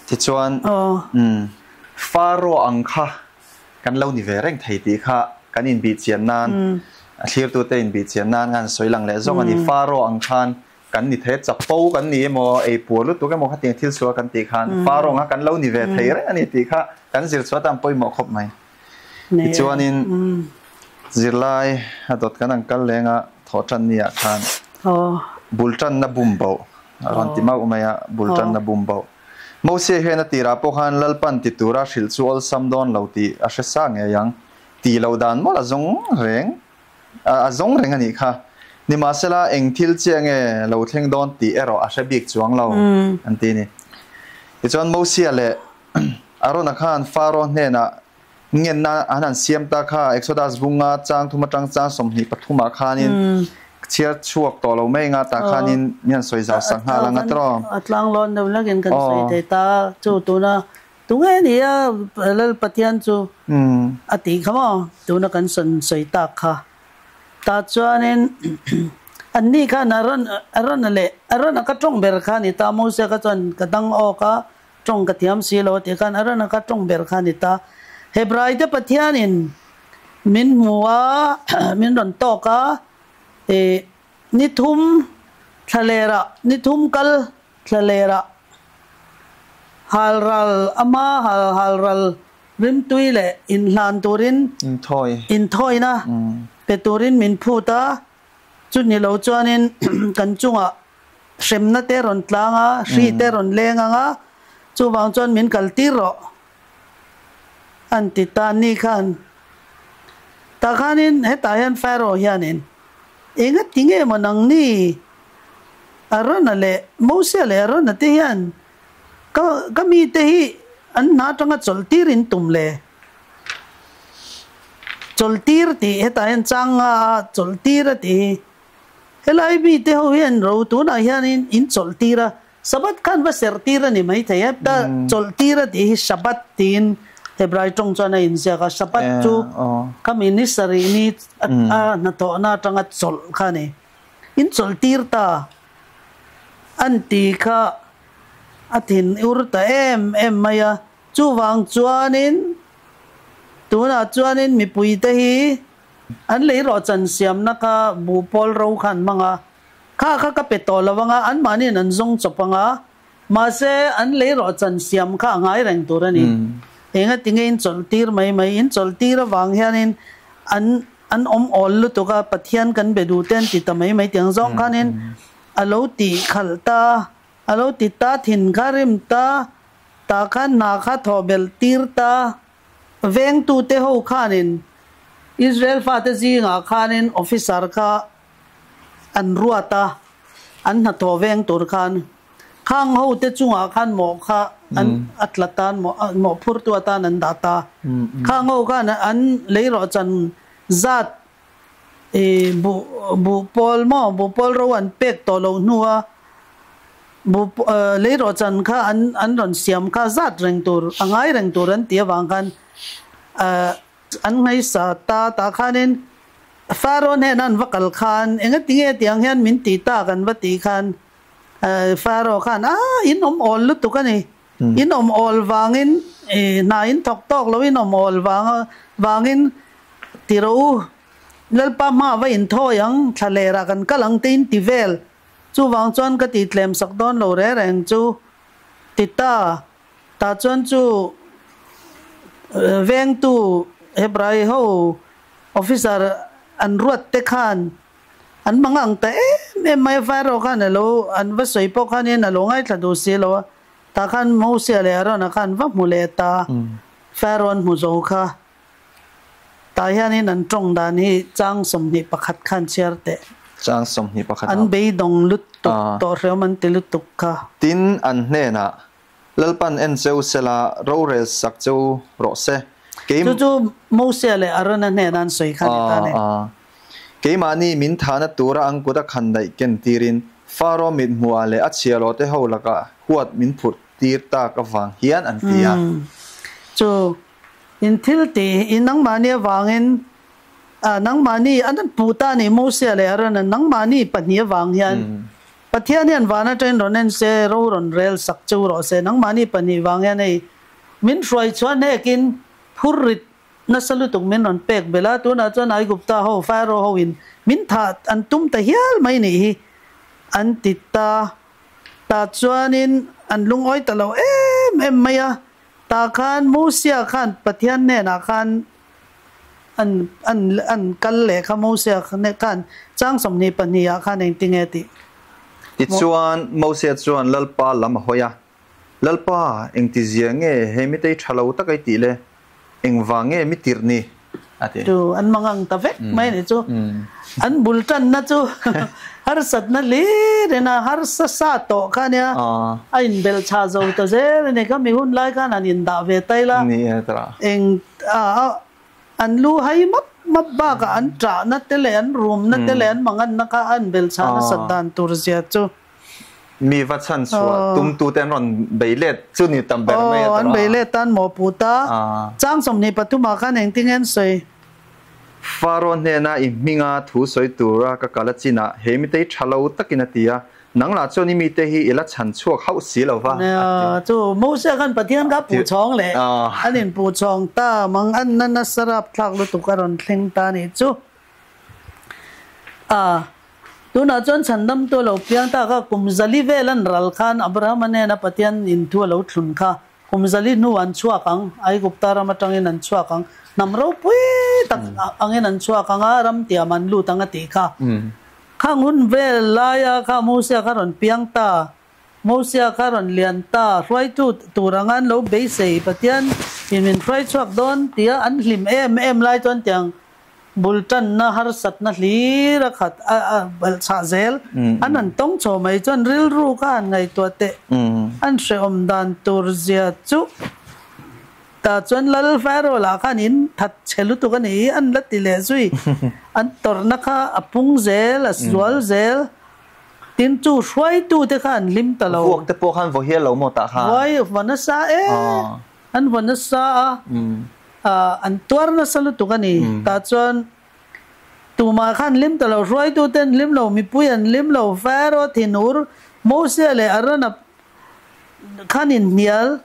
Tichuan Faro ang kha kan lo ni ve reng thei tih kha kan inbihchian nan a thlirtute inbihchian nan khan sawi lang leh zawk a ni. Faro ang khan Kan ni thei chapo kan ni emaw, ei puar lutuk emaw khatiang thil sual kan tih khan fa rawng kha kan lo ni ve thei reng a ni tih kha kan zir chhuah atan pawimawh khawp mai. Tichuanin zirlai a dawt kan ang kal leng a thawh tan ni ah khan bul tanna bum boh a rawn ti mauh mai a, bul tanna bum boh. Mosia hian a tirah pawh khan Lalpan ti tura hrilh chu awlsam dawn lo tih a hre sa ngei ang. Tih loh dan mawlh a zawng reng. A zawng reng a nih kha. Nimahsela, eng thil chiah nge lo thleng dawn tih erawh a hre bik chuang lo, an ti a ni. Tichuan, Mosia leh Arona khan Faro hnenah ngenna an han siam ta kha, Exodus bunga chang thum atang chang 23 ah khanin chhiar chhuak tawh lo mai anga tah khanin min han sawi zau sak nghal ang a tiraw? A tlanglawn deuh hlakin kan sawi thei ta, chu tuna. Tunge a ni a, Lal Pathian chu a tih kha maw? Tuna kan sawn sawi tak kha. Tah chuanin anni khan Aaron, Aarona leh Aarona ka tawng ber kha a ni ta, Mosia kha chuan ka dang awk a, tawng ka thiam si lo a tih khan Aarona kha tawng ber kha a ni ta. Hebraite Pathianin min hmu a, min rawn tawk a, ih ni thum thlalerah, ni thum kal Thlalerah halral ama hal halral rimtui leh inhlan turin inthawina pe turin min phut a, chuni lo chuanin kan chungah hremna te rawn tlang a, hri te rawn leng ang a, chuvang chuan min kal tir rawh an ti ta ni khan. Tah khanin hetah hian Pharaoh hianin Engati nge maw nangni Arona leh Mosia leh Arona te hian ka ka mite hi an hna atanga chawlhtir in tum le? Chawlhtir tih hetah hian chang nga a chawlhtir a tih hi helai mite ho hian ro tunah hianin in chawlhtir a, Sabbath khan va serhtir a ni maithei e, ta chawlhtir a tih hi Shabbat tiin Hebrai tawng chuan a inziak a, Shabbat chu khami ni sarih ni a hnathawhna atanga chawlh kha a ni. In chawlhtir ta an ti kha a thin ur ta em em mai a, chuvang chuanin tunah chuanin mipuite hi an lei rawhchan siamna kha buhpawl ro kha an hmang a, Kha kha ka pe tawh lo anga anmahniin an zawng chawp anga, mahse an lei rawh chan siam kha a ngai reng tur a ni. Enga tinge in chawlh tir mai mai, in chawlh tir avang hianin an an awm awl lutuk a, Pathian kan be duh te an ti ta mai mai tiang zawng khanin a lo tih khalh ta, a lo ti ta thin kha rim ta, tah khan hna kha thawh belh tir ta. Vengtute ho khanin Israel fate zingah khanin officer kha an ruat a, an hnathawh veng tur khan khang ho te chungah khan mawh kha an a tla tan mawh phurtu atan an dah ta. Khang ho khan an lei rawh chan zat ih buh buh pawl maw buh pawl ro an pek tawh loh hnua buh lei rawh chan kha an an rawn siam kha zat reng tur a ngai reng tur an tih avang khan An ngaisa ta tah khanin Pharaoh hnenah an va kal khan, Engati nge tiang hian min ti tak an va tih khan Pharaoh khan, A, in awm awl lutuk a ni. In awm awl vangin hna in thawk tawk lo, in awm awl vang vangin ti rawh u, Lalpa hmaah va inthawi ang, thla lerah kan kal ang te in ti vel. Chuvang chuan ka tih tlem sak dawn lo reng reng chu ti ta. Tah chuan chu vengtu Hebrai ho officer an ruat te khan an hmang ang ta em em mai a, Pharaoh khan a lo an va sawi pawh khanin a lo ngaithla duh si lo a, tah khan Mosia leh Arona khan va hmu leh ta, Pharaoh an hmu zo kha. Tah hianin an tawng dan hi chang 21 khan chhiar teh. Chang 21 ah. An beidawng lutuk tawh hreawm an ti lutuk kha. Tin, an hnenah, Lalpan en cheu sela rorel sak cheu rawh se. Kei. Chu chu Mosia leh Arona hnenah an sawi kha a ni ta ni. Keimahni min thahna tura an kut a khan daih ken tirin Faro mit hmuhah leh a chhialawte ho lakah huat min phurh tir tak avang hian an ti a. Chu In thil tih hi nangmahni avangin, ah, nangmahni an an puh ta a ni, Mosia leh Aaron-a nangmahni pahnih avang hian Pathian hian van atangin rawn en se, ro rawn rel sak cheu rawh se, nangmahni pahnih vang hian hei min hruai chhuah hnekin phur rit nasa lutuk min rawn pek belh a, tunah chuan Aigupta ho, Pharaoh ho in min thah an tum ta hial mai nih hi an ti ta. Tah chuanin an lungawi ta lo em em mai a. Tah khan Mosia khan Pathian hnenah khan an an an kal leh kha Mosia khan chang 22 ah khan engtinge tih. Tichuan Mosia chuan Lalpa lam a hawi a, Lalpa, engtizia nge he mitei tha lo tak ei tih le? Engvang nge mi tirh ni? A ti. Chu an mangang ta vek mai ni chu. An bul tanna chu harsatna hlir in a harsa sa tawh kha nia a inbelh chhah zo ta zel a ni. Kha mi hun lai khan an indah ve ta ila eng an lu hai map map bakah an ṭahna te leh an rumna te leh an manganna kha a inbelh chhah nasat dan tur zia chu. Mi va chhan chhuah tum tu te an rawn bei let chu ni tam ber mai a tawh a. An bei let tan maw pu ta. Chang 23 ah khan engtin nge an sawi? Faro hnena i hminga thu sawi tura ka kal a chinah he mitei tha lo takin a ti a, nang lah chuan i mite hi i la chhan chhuak hauh si lo va, a ti. Chu Moses khan Pathian kha puh chhawng leh an inpuh chhawng ta mang an na nasa rapthlak lutuk a rawn thleng ta nih chu. A, tunah chuan chhandamtu a lo piang ta kha kum zali vel an ral khan Abrahama hnena Pathian in thu a lo thlun kha kum zali hnu an chhuak ang, Aigupta ram atangin an chhuak ang, hnam ropui tak angin an chhuak ang a, ram tiam an lut ang a tih kha. Khang hun vel laia kha Mosia kha rawn piang ta, Mosia kha rawn lian ta, hruaitu tur anga an lo beisei, Pathian in min hruai chhuak dawn tia an hlim em em lai chuan tiang bul tanna harsatna hlir a khat a balh chhah zel an han tawng chho mai chuan rilru kha han ngaihtuah teh an hrehawm dan tur zia chu tah chuan Lal Pharaoh lah khan in that chhe lutuk a ni an la ti leh zui an tawrhna kha a pung zel a zual zel. Tin chu hruaitute kha an hlim ta lo. Vuak te pawh khan vaw hial lo maw tah khan? Vuai va nasa e. An va nasa a, an tuar nasa lutuk a ni. Tah chuan tumah kha an hlim ta lo, hruaitute an hlim lo, mipui an hlim lo, Pharaoh thinur, Mosia leh Arona khan inhnial,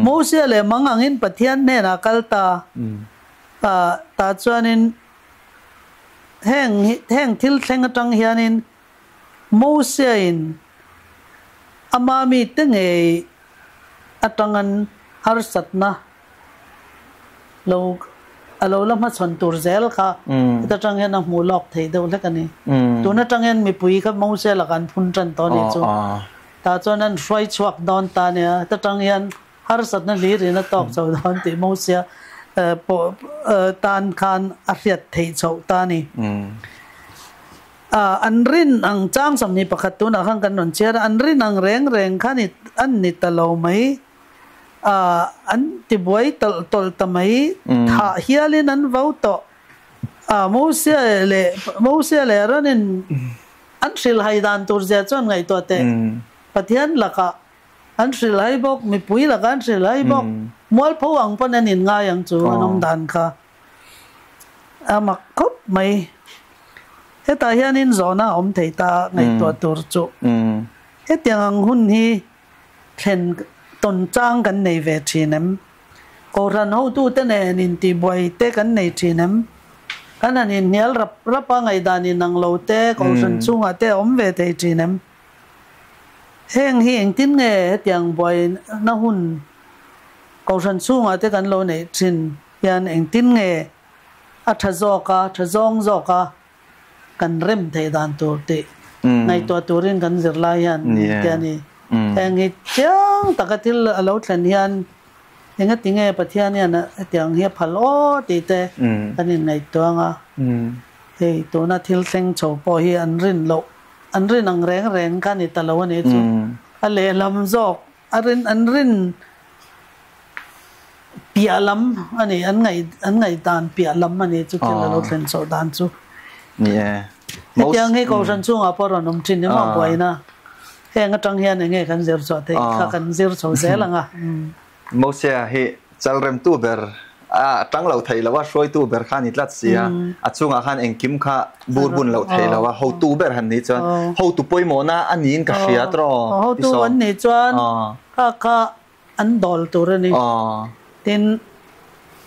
Mosia leh mang angin Pathian hnenah kal ta. Tah chuanin Heng heng thil thleng atang hianin Mosiain ama mite ngei atangan harsatna lo a lo la hmachhawn tur zel kha heta tang hian a hmuh lawk theih deuh hlek a ni. Tun atang hian mipui kha Mosia lakah an phun tan tawh a nih chu. Tah chuan an hruai chhuak dawn ta a nia. Heta tang hian Harsatna hlir in a tawk chho dawn tih Mosia pawh tan khan a hriat theih chhoh ta a ni. An rin ang chang 21 tunah khan kan rawn chhiar a, an rin ang reng reng khan an ni ta lo mai, an tibuai tawlh tawlh ta mai, thah hialin an vo tawh. Mosia leh Mosia leh Aaron-in an hrilhhai dan tur zia chuan ngaihtuah teh Pathian lakah An hrilhai bawk, mipui lakah an hrilhai bawk. Mualpho ang pawn an inngai ang chu an awm dan kha a mak khawp mai. Hetah hianin zawhna a awm thei ta ngaihtuah tur chu. Hetiang ang hun hi thlen tawn chang kan nei ve thin em? Kohhran hotute nen intihbuai te kan nei thin em? Kan han inhnial rap rap a, ngaihdan inang lo te kohhran chungah te a awm ve thei thin em? Heng hi engtin nge hetiang buaina hun Kohhran chhungah te kan lo neih thin hian engtin nge a tha zawk a, tha zawng zawk a kan rem theih dan tur tih ngaihtuah turin kan zirlai hian ti a ni. Heng hi chiang taka thil a lo thlen hian engati nge Pathian hian hetiang hi a phal aw tih te kan inngaihtuah ang a. Hei tuna thil thleng chho pawh hi an rin loh An rin ang reng reng kha ni ta lo a nih chu. A lehlam zawk a rin an rin piah lam a ni, an ngaih an ngaihdan piah lam a nih chu thil a lo thlen chhoh dan chu. Ni e. Hetiang hi Kohhran chungah pawh rawn awm thin emaw buaina heng atang hian eng nge kan zir chhuah theih kha kan zir chho zel ang a. Mosia hi chalremtu ber a tang lo thei lo a, hruaitu ber kha a ni tlat si a, a chungah khan engkim kha bur bun loh thei lo a, hotu ber han nih chuan hotu pawimawhna a niin ka hria tawh. Hotu an nih chuan kha kha an dawl tur a ni. Tin,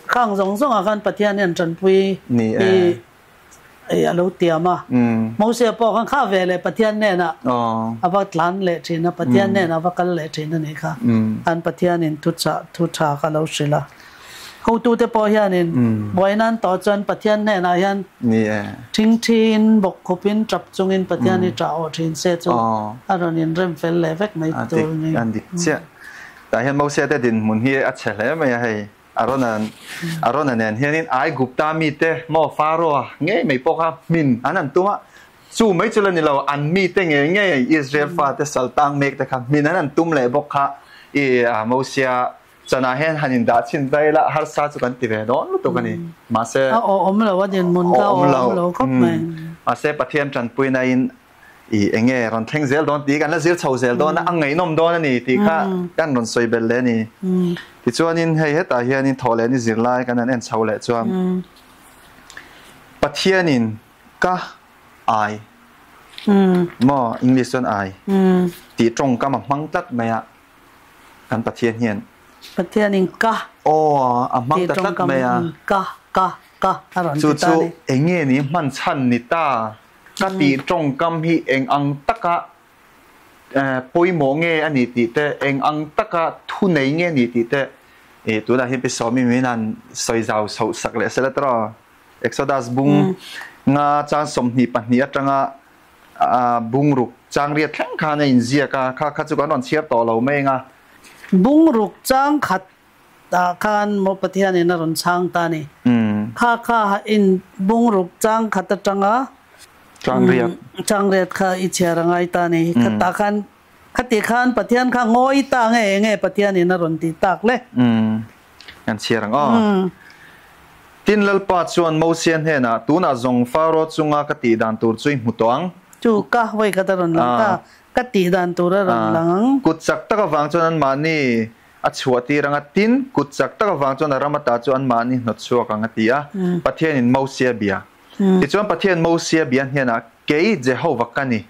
khang zawng zawngah khan Pathian hian tanpui hi Ei a lo tiam a. Moses pawh khan kha ve leh Pathian hnenah a va tlan leh thin a, Pathian hnenah a va kal leh thin a nih kha. An Pathianin thu chah thu tha kha lo hrilh a. Hotute pawh hianin buai nan tawh chuan Pathian hnenah hian thingthiin bawk khupin tap chungin Pathian hi tah awh thin se chu a rawn inrem fel leh vek mai tur a ni. An dik chiah. Tah hian Moses te dinhmun hi a chhe hle mai a hei. Arona Arona nen hianin Aigupta mite maw Pharaoh-a ngei mai pawh kha hmin an han tum a, chu mai chu la ni lo, an mite ngei ngei Israel fate sal tang mek te kha hmin an han tum leh bawk kha i Mosia chanah hian han indah chhin ta ila harsa chu kan ti ve dawn lutuk a ni. Mahse A awm lo a dinhmun kha a awm lo khawp mai. Mahse Pathian tanpuina in. I enge rawn thleng zel dawn tih kan la zir chho zel dawn a, a ngaihnawm dawn a ni tih kha kan rawn sawi belh leh a ni. Tichuanin hei hetah hianin thawh leh ni zirlai kan han en chho leh chuan Pathianin ka ai maw English chuan ai tih tawngkam a hmang tlat mai a, kan Pathian hian. Pathianin ka aw a hmang ta tlat mai a. Ka ka ka a rawn ti ta a ni. Chu chu enge ni hman chhan ni ta? Ka tih tawngkam hi eng ang taka pawimawh nge a ni tih te, eng ang taka thu nei nge a ni tih te tunah hian Pi Sawmi min han sawi zau chhoh sak leh sela tawh. Exodus bung nga chang 22 atanga bung ruk chang riat thleng khan a inziak a, kha kha chu kan rawn chhiar tawh lo mai eng a. Bung ruk chang khat Tah khan maw Pathianin a rawn chhang ta ni. Kha kha in bungruk chang khat atanga Changriat. Changriat kha i chhiar a ngai ta ni. Kha tah khan khati khan Pathian kha ngawi ta nge enge Pathianin a rawn tih tak le. Kan chhiar ang aw. Tin Lalpa chuan Mosia hnenah, Tunah zawng Faro chunga ka tih dan tur chu i hmu tawh ang. Chu ka vawi khat a rawn lang ta. Ka tih dan tur a rawn lang ang. Kut chak tak avang chuan anmahni A chhuah tir ang a, tin, kut chak tak avang chuan a ram ata chu anmahni hnawt chhuak ang a ti a. Pathianin Mosia bia. Tichuan Pathian Mosia bia hnenah, Kei Jehova ka ni.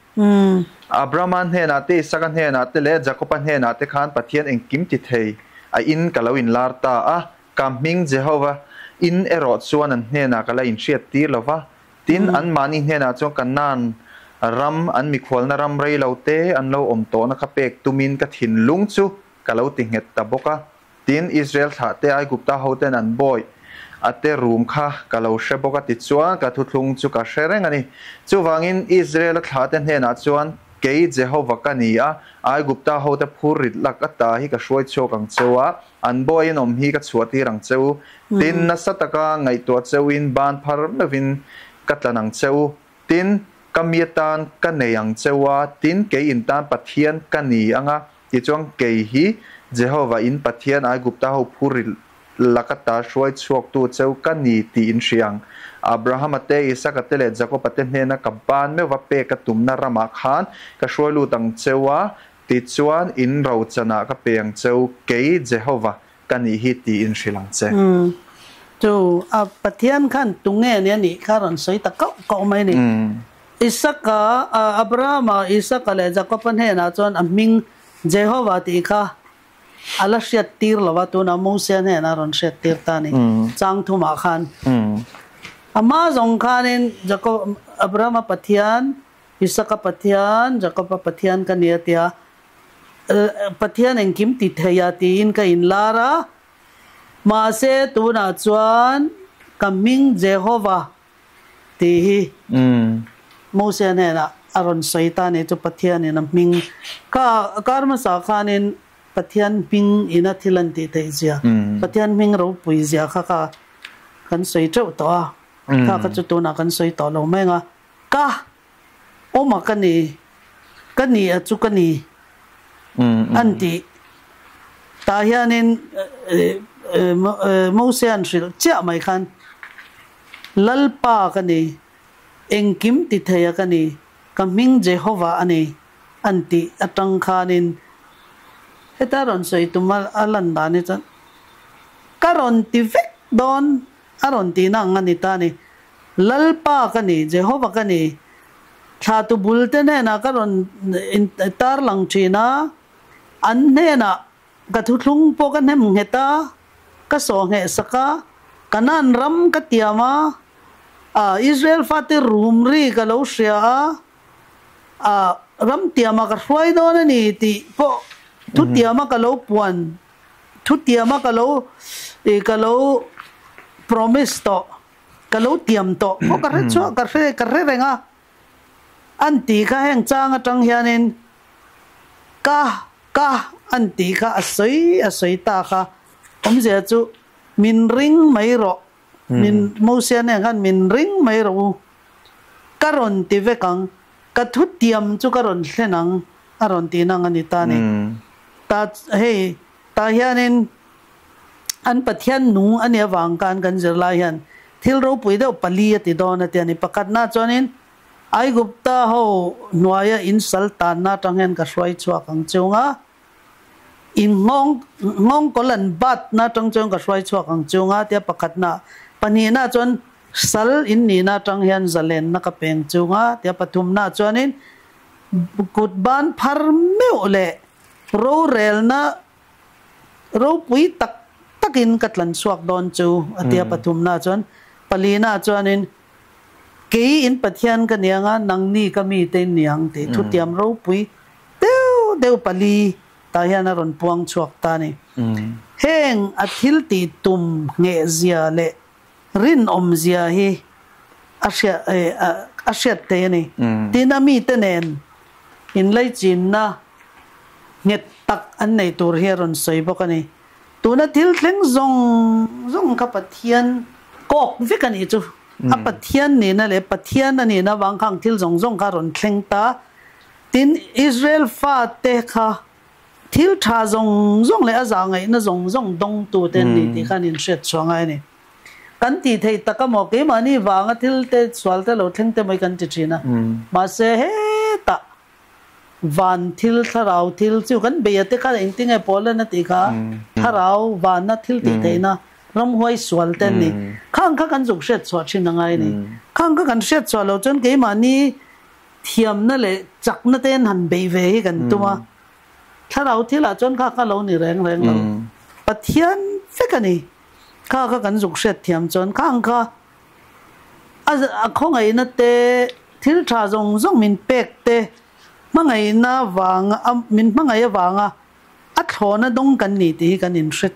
Abrahama hnenah te, Isaka hnenah te leh Jakoba hnenah te khan Pathian engkim ti thei a in ka lo inlar ta a, ka hming Jehova in erawh chuan an hnenah ka la inhriat tir lo va, Tin, anmahni hnenah chuan Kanaan ram, an mikhualna ram rei lo te an lo awm tawhna kha pek tumin ka thinlung chu ka lo ti nghet ta bawk a. Tin, Israel thlahte Aigupta hoten an bawi a te rum kha ka lo hre bawk a, tichuan ka thuthlung chu ka hre reng a ni. Chuvangin Israel-a thlahte hnenah chuan, Kei Jehova ka ni a, Aigupta hote phur rit lak ata hi ka hruai chhuak ang cheu a, An bawi in awm hi ka chhuah tir ang che u. Tin, nasa taka ngaihtuah che uin ban phar meuhin ka tlan ang che u. Tin, ka mi atan ka nei ang che u a, tin, kei in tan Pathian ka ni ang a, tichuan kei hi Jehova in Pathian Aigupta ho phur ri laka ta hruai chhuaktu che u ka ni tih in hria ang. Abrahama te, Isaka te leh Jakoba te hnena ka ban meuhva pek ka tumna ramah khan ka hruai lut ang che u a, Tichuan, in rochanah ka pe ang cheu, kei Jehova ka nih hi tiin hrilh ang che. Chu a Pathian khan tunge nia nih kha rawn sawi ta kauh kauh mai a ni. Isaka, Abrahama, Isaka leh Jakoba hnenah chuan a hming Jehova tih kha a la hriat tir lo a, tunah Mosia hnenah a rawn hriat tir ta a ni, chang thumah khan. Amah zawng khanin Jakob, Abrahama Pathian, Isaka Pathian, Jakoba Pathian ka ni a ti a, Pathian engkim ti thei a tiin ka inlar a, mahse tunah chuan ka hming Jehova tih hi Mosia hnenah a rawn sawi ta a ni chu Pathianin a hming kha kar hmasa khanin Pathian hming ina thil an tih theih zia, Pathian hming ropui zia kha kha kan sawi teuh tawh a, kha kha chu tunah kan sawi tawh lo mai ang a. Ka awm a ka ni, ka ni a chu ka ni an tih tah hianin Mose an hrilh chiah mai khan Lalpa ka ni, engkim ti thei a ka ni, ka hming Jehovah a ni an tih atang khanin heta rawn sawi tum a lan dan hi chuan ka rawn ti vek dawn a rawn tihna ang a ni ta a ni. Lalpa ka ni, Jehova ka ni. Thlatu bulte hnenah ka rawn tar lang thin a, an hnenah ka thuthlung pawh ka hnem nghet a, ka sawh ngheh sak a, Kanaan ram ka tiam a, Israel fate rum ri ka lo hria a, ram tiamah ka hruai dawn a ni tih pawh thutiama ka lo puan Thutiama ka lo ka lo promise tawh, ka lo tiam tawh pawh ka hre chhuah ka hre ka hre reng a, an tih kha heng chang atang hianin ka ka an tih kha a sawi a sawi ta kha awmzia chu min ring mai rawh min Mosia nen khan min ring mai rawh u ka rawn ti vek ang ka thutiam chu ka rawn thlen ang a rawn tih nang a ni ta ni. Ta hei tah hianin an Pathian nung a nih avang khan kan zirlai hian thil ropui deuh pali a ti dawn a ti a ni. Pakhatna chuanin Aigupta ho hnuaia in sal tanna atang hian ka hruai chhuak ang chung a, in nghawng nghawngkawl an batna atang chuan ka hruai chhuak ang chung a tia pakhatna, pahnihna chuan sal in nihna atang hian zalenna ka peng chung a tia pathumna chuanin kut ban phar meuh leh rorelna ropui tak takin ka tlan chhuak dawn chu a tia pathumna chuan palina chuanin Kei in Pathian ka niang a, nangni ka mite in niang tih thutiam ropui deuh deuh pali tah hian a rawn puang chhuak ta a ni. Heng a thil tih tum nghehzia leh rinawmzia hi a hriat a hriat thei a ni. Tin, a mite nen inlaichinna nghet tak an nei tur hi a rawn sawi bawk a ni. Tuna thil thleng zawng zawng kha Pathian kawk vek a nih chu. A Pathian nihna leh Pathian a nihna avang khang thil zawng zawng kha a rawn thleng ta. Tin, Israel fate kha thil tha zawng zawng leh a zahngaihna zawng zawng dawngtute an ni tih kha an inhriat chhuah ngai a ni. Kan tih theih tak amaw, keimahni vanga thil te sual te lo thleng te mai kan ti thin a. Mahse, hetah Van thil, thlarau thil chu kan beia te kha engtin nge Poland a tih kha thlarau vana thil tih theihna ramhuai sual te an ni. Khang kha kan zuk hriat chhuah thin a ngai a ni. Khang kha kan hriat chhuah loh chuan keimahni thiamna leh chakna te an han beih ve hi kan tum a. Thlarau thilah chuan kha kha lo ni reng reng lo. Pathian vek a ni. Kha kha kan zuk hriat thiam chuan khang kha A khawngaihna te, thil tha zawng zawng min pek te, hmangaihna vanga min hmangaih avanga a thlawhna dawng kan ni tih hi kan inhre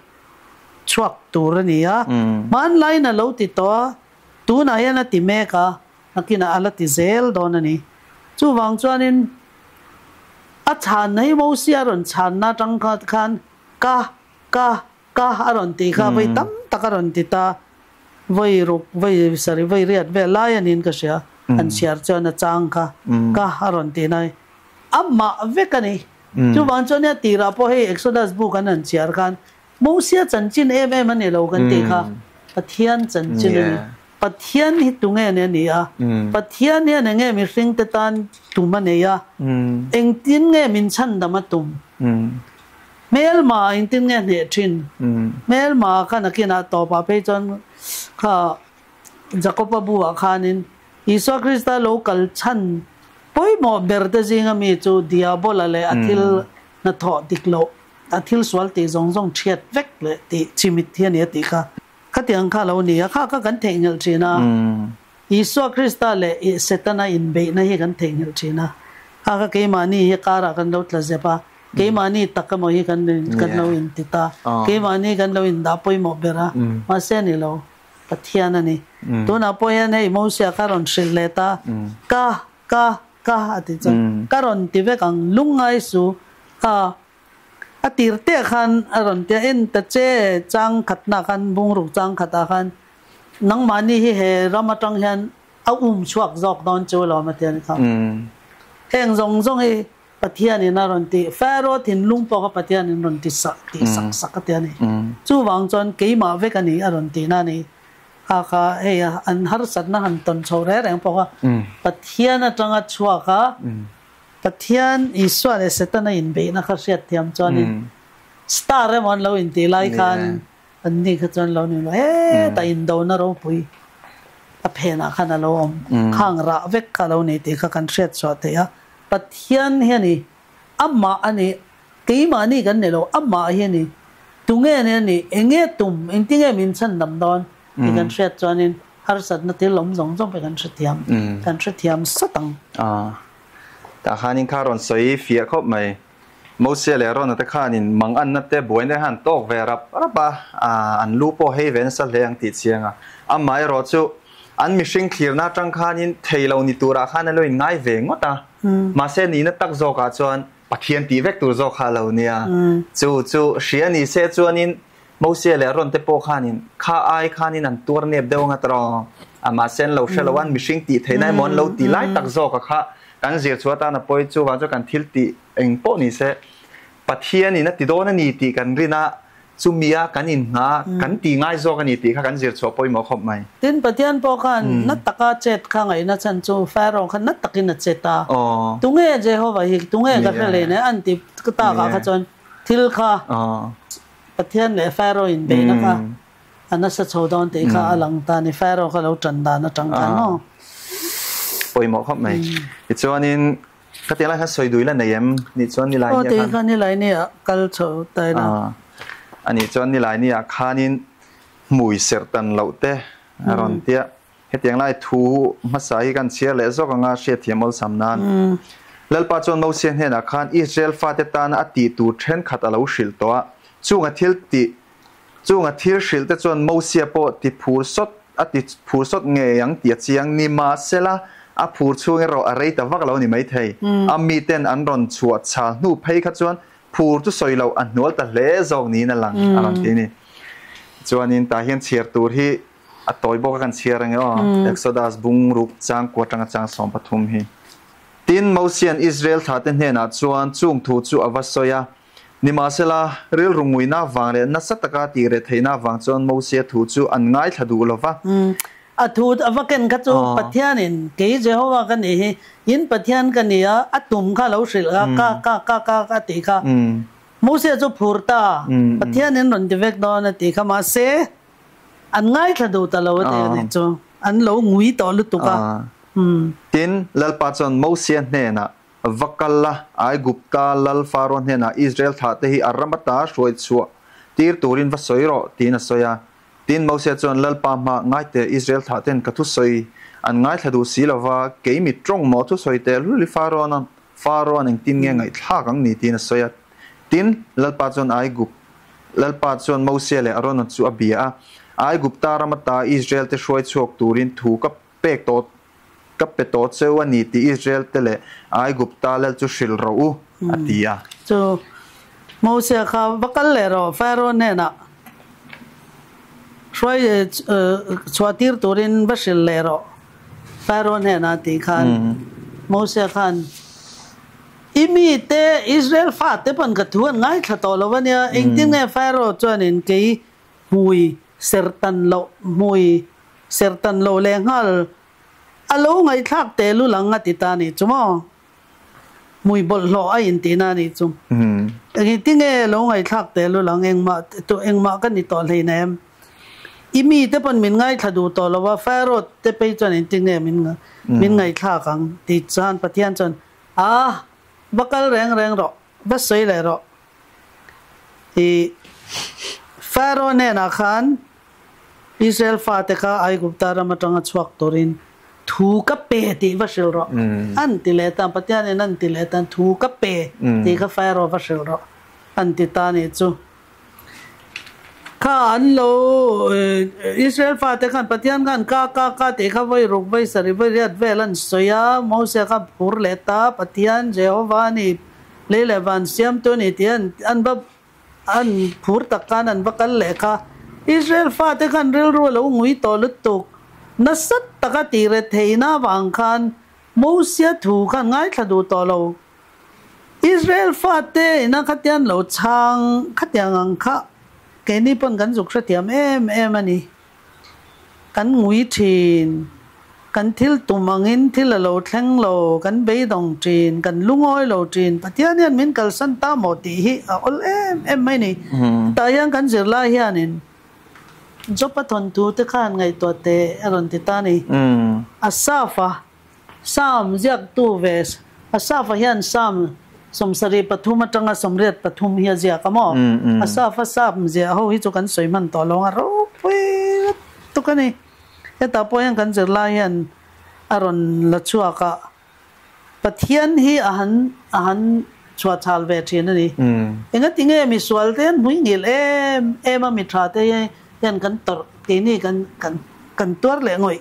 chhuak tur a ni a. Hmanlaiin a lo ti tawh a, tunah hian a ti mek a, nakinah a la ti zel dawn a ni. Chuvang chuanin a chhanna hi Mosia rawn chhanna atang khan ka, ka, Ka a rawn tih kha vawi tam tak a rawn ti ta, vawi ruk, vawi sarih, vawi riat vel lai a niin ka hria, an chhiar chuan a chang kha ka a rawn tih nai amah vek a ni. Chuvang chuan nia tirah pawh hei Exodus book an han chhiar khan Mosia chanchin em em a ni lo kan tih kha Pathian chanchin a ni. Pathian hi tunge ni a ni a, Pathian hian enge mihringte tan tum a nei a, engtin nge min chhandam a tum? Hmelma engtin nge hneh thin? Hmelma kha nakinah tawpah phei chuan kha Jakoba buah khanin Isua Krista lo kal chhan pawimawh ber te zinga mi chu Diabola leh a thil hnathawh dik loh, a thil sual tih zawng zawng thiat vek leh tih chimit hi a ni a tih kha. Khatiang kha lo ni a, kha kha kan theihnghilh thin a. Isua Krista leh Setana inbeihna hi kan theihnghilh thin a. Kha kha keimahni hi karah kan lo tla zep a, keimahni tak emaw hi kan kan lo inti ta, keimahni kan lo indah pawimawh ber a, mahse a ni lo, Pathian a ni. Tunah pawh hian hei Mosia kha rawn hrilh leh ta, ka, ka, ka a ti chuan, ka rawn ti vek ang, lungngai su, kha A tir te khan a rawn ti a, en ta che chang khatna khan bungruk chang khatah khan nangmahni hi he ram atang hian a um chhuak zawk dawn chu alawm a ti a ni kha. Heng zawng zawng hi Pathianin a rawn ti, Pharaoh thinlung pawh kha Pathianin rawn ti sak ti sak sak a ti a ni. Chuvang chuan keimah vek a ni a rawn tihna a ni. Kha kha hei an harsatna han tawn chho reng reng pawh kha Pathian atanga chhuak a, Pathian, Isua leh Setana inbeihna kha hriat thiam chuanin star emaw an lo intih lai khan anni kha chuan lo ni lo hetah indona ropui a phenah khan a lo awm khang rah vek kha a lo ni tih kha kan hriat chhuah theih a. Pathian hi a ni, amah a ni, keimahni kan ni lo, amah hi a ni, tunge ni a ni, enge tum, engtinge min chhandam dawn tih kan hriat chuanin harsatna thil awm zawng zawng pawh kan hrethiam, kan hrethiam sawt ang. Tah khanin kha rawn sawi fiah khawp mai. Mosia leh Arona te khanin mang anna te buaina khan tawk ve rap rap a, an lu pawh hei ve nasa hle ang tih chiang a. Amaherawh chu an mihring thlirna atang khanin thei lo ni turah khan a lo inngai ve ngawt a. Mahse nihna tak zawkah chuan Pathian tih vek tur zawk kha a lo nia. Chu chu hria ni se chuanin Mosia leh Aron te pawh khanin kha ai khanin an tuar nep deuh anga tawh a, mahse an lo hre lo a, an mihring tih theihna emaw an lo tih lai tak zawk a kha kan zir chhuah atan a pawi chuvang chuan kan thil tih eng pawh ni se Pathianin a ti dawn a ni tih kan rin a, Chumia kan innghah kan ti ngai zawk a ni tih kha kan zir chhuah pawimawh khawp mai. Tin, Pathian pawh khan na taka chet kha ngaihna chhan chu Pharaoh khan na takin a chet a. Tunge Jehovah hi, tunge ka hre leh nen an ti takah kha chuan thil kha Pathian leh Pharaoh inbeihna kha a nasa chho dawn tih kha a lang ta a ni. Pharaoh kha lo tan dan atang khan maw. Pawimawh khawp mai. Tichuanin Ka ti lai khan sawi dui la nei em? Nih chuan nilai nia khan. Aw ti kha nilai nia kal chho ta ila. A nih chuan nilai nia khanin hmui serh tan loh te a rawn tia. Hetiang lai thu hmasa hi kan chhiar leh zawk anga hriatthiam awlsam nan. Lalpa chuan Mosia hnenah khan Israel fate tana a tih tur thenkhat a lo hrilh tawh a. Chunga thil tih chunga thil hrilh te chuan Mosia pawh ti phur sawt a ti phur sawt ngei ang tih a chiang ni mahsela a phur chhung erawh a rei ta vak lo ni maithei. A miten an rawn chhuah chhal hnu phei kha chuan phur chu sawi loh a hnual ta hle zawk niin a lang a rawn ti a ni. Chuanin tah hian chhiar tur hi a tawi bawk a kan chhiar ange aw, Exodus bung ruk chang kua atanga chang 13 hi. Tin, Mosia'n Israel thlate hnenah chuan chung thu chu a va sawi a, Nimahsela, rilru nguina vang leh nasa taka tih reh theihna vang chuan Mosia thu chu an ngaithla duh lo va. A thu a va ken kha chu Pathianin, Kei Jehovah ka nih hi, in Pathian ka ni a, a tum kha lo hrilh a, ka, ka, ka, ka, a tih kha. Mosia chu phur ta, Pathianin rawn ti vek dawn a tih kha. Mahse, an ngaithla duh ta lo a ti a nih chu. An lo ngui tawh lutuk a. Tin, Lalpa chuan Mosia hnenah, Va kal la, Aigupta lal Faro hnenah Israel thlahte hi a ram ata hruai chhuah tir turin va sawi rawh, tiin a sawi a. Tin, Mosia chuan Lalpa hma ngaite Israel thlahten ka thusawi an ngaithla duh si lo va, kei mi tawng maw thusawi tehlul i Faro-an Faro-an engtin nge ngaihthlak ang ni, tiin a sawi a. Tin, Lalpa chuan Aigup Lalpa chuan Mosia leh Arona chu a bia a, Aigupta ram ata Israel-te hruai chhuak turin thu ka pek tawh Ka pe tawh cheu a ni tih Israel te leh Aigupta lal chu hrilh rawh u, a ti a. Chu Mosia kha va kal leh rawh, Pharaoh hnenah hruai chhuah tir turin va hrilh leh rawh, Pharaoh hnenah tih khan Mosia khan, I mite Israel fate pawn ka thu an ngaithla tawh lo a nia, engtin nge Pharaoh chuanin kei hmui serhtan loh hmui Serhtan lo leh nghal a lo ngaihthlak teh lul ang a ti ta nih chu maw? Hmui bawlhhlawh a intihna a nih chu. Engtinge lo ngaihthlak teh lul ang engmah tu engmah ka ni tawh hlein em? I mi te pawn min ngaithla duh tawh lo a, Pharaoh te phei chuan engtinge min min ngaihthlak ang tih chuan Pathian chuan a va kal reng reng rawh, va sawi leh rawh. I Pharaoh hnenah khan Israel fate kha Aigupta ram atanga chhuak turin thu ka pe tih va hrilh rawh. An ti leh ta, Pathianin an ti leh ta, thu ka pe tih kha Pharaoh va hrilh rawh an ti ta nih chu. Kha an lo Israel fate khan Pathian khan ka ka ka tih kha vawi ruk vawi sarih vawi riat vel an sawi a, Mosia kha phur leh ta, Pathian Jehovah a ni, lei leh van siamtu a ni tih an va An phur tak khan an va kal leh kha. Israel fate khan rilru a lo ngui tawh lutuk. Nasa taka tih re theihna avang khan Mosia thu khan ngaithla duh tawh lo. Israel fate ina khatian lo chhang khatiang ang kha keini pawn kan zuk hrethiam em em a ni. Kan ngui thin, kan thil tum angin thil a lo thleng lo, kan beidawng thin, kan lungawi lo thin, Pathian hian min kalsan ta maw tih hi a awl em em mai ni. Tah hian kan zirlai hianin Job-a thawnthu te khan ngaihtuah teh a rawn ti ta a ni. Asaph-a Psalm ziaktu ve Asaph-a hian Psalm 73 atanga 83 hi a ziak a maw? Asaph-a Psalm ziah ho hi chu kan sawi hman tawh lo ang a, ropui lutuk a ni. Hetah pawh hian kan zirlai hian a rawn la chhuak a, Pathian hi a han a han chhuahchhal ve thin a ni. Engati nge misual te hian hmui ngil em em a, mi tha te hian kan tawrh keini kan kan kan tuar leh ngawih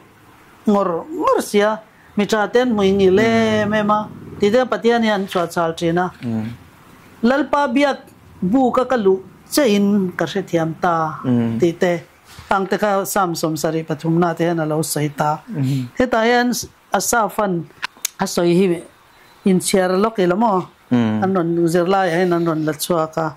Ngawr ngawr sia, mi tha ten hmui ngil em em a, ti te Pathian hi an chhuah chhal thin a. Lalpa biak bu ka ka luh che in ka hrethiam ta tih te ang te kha Psalm 73 na te hian a lo sawi ta. Hetah hian Asaph-an a sawi hi inchhiar lawk ila maw? An rawn zirlaiah hian an rawn la chhuak a.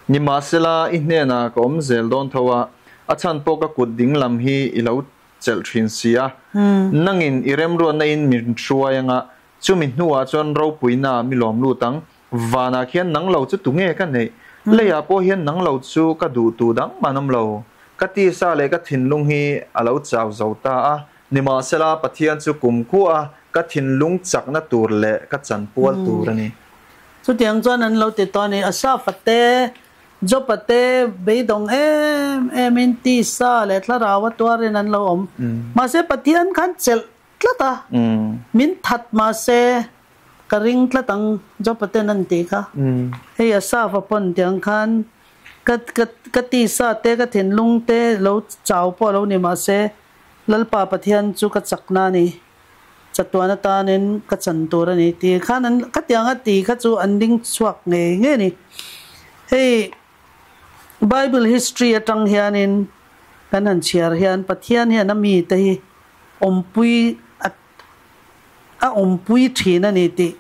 Nimahsela, i hnenah ka awm zel dawn tho a, a chhan pawh ka kut ding lam hi i lo chelh thin si a. Nangin i remruatna in min hruai anga, chumi hnuah chuan ropuina mi lawm lut ang. Vanah khian nang lo chu tunge ka neih? Leiah pawh hian nang lo chu ka duh tu dang man awm lo. Ka tisa leh ka thinlung hi a lo chau zo ta a, nimahsela Pathian chu kumkhua ka thinlung chakna tur leh ka chanpual tur a ni. Chutiang chuan an lo ti tawh a ni. Asafa te, Jopa te beidawng em emin tisa leh thlarau a tuarin an lo awm. Mahse Pathian khan chelh tlat a, min that mahse ka ring tlat ang Jopa ten an tih kha. Hei Asafa pawn tiang khan ka ka ka tisa te ka thinlung te lo chau pawh lo ni mahse Lalpa Pathian chu ka chakna a ni. Chatuan atanin ka chan tur a ni tih khan an khatiang a tih kha chu an ding chhuak ngei ngei a ni. Hei Bible history atang hianin kan han chhiar hian Pathian hian a mite hi awmpui a a awmpui thin a ni tih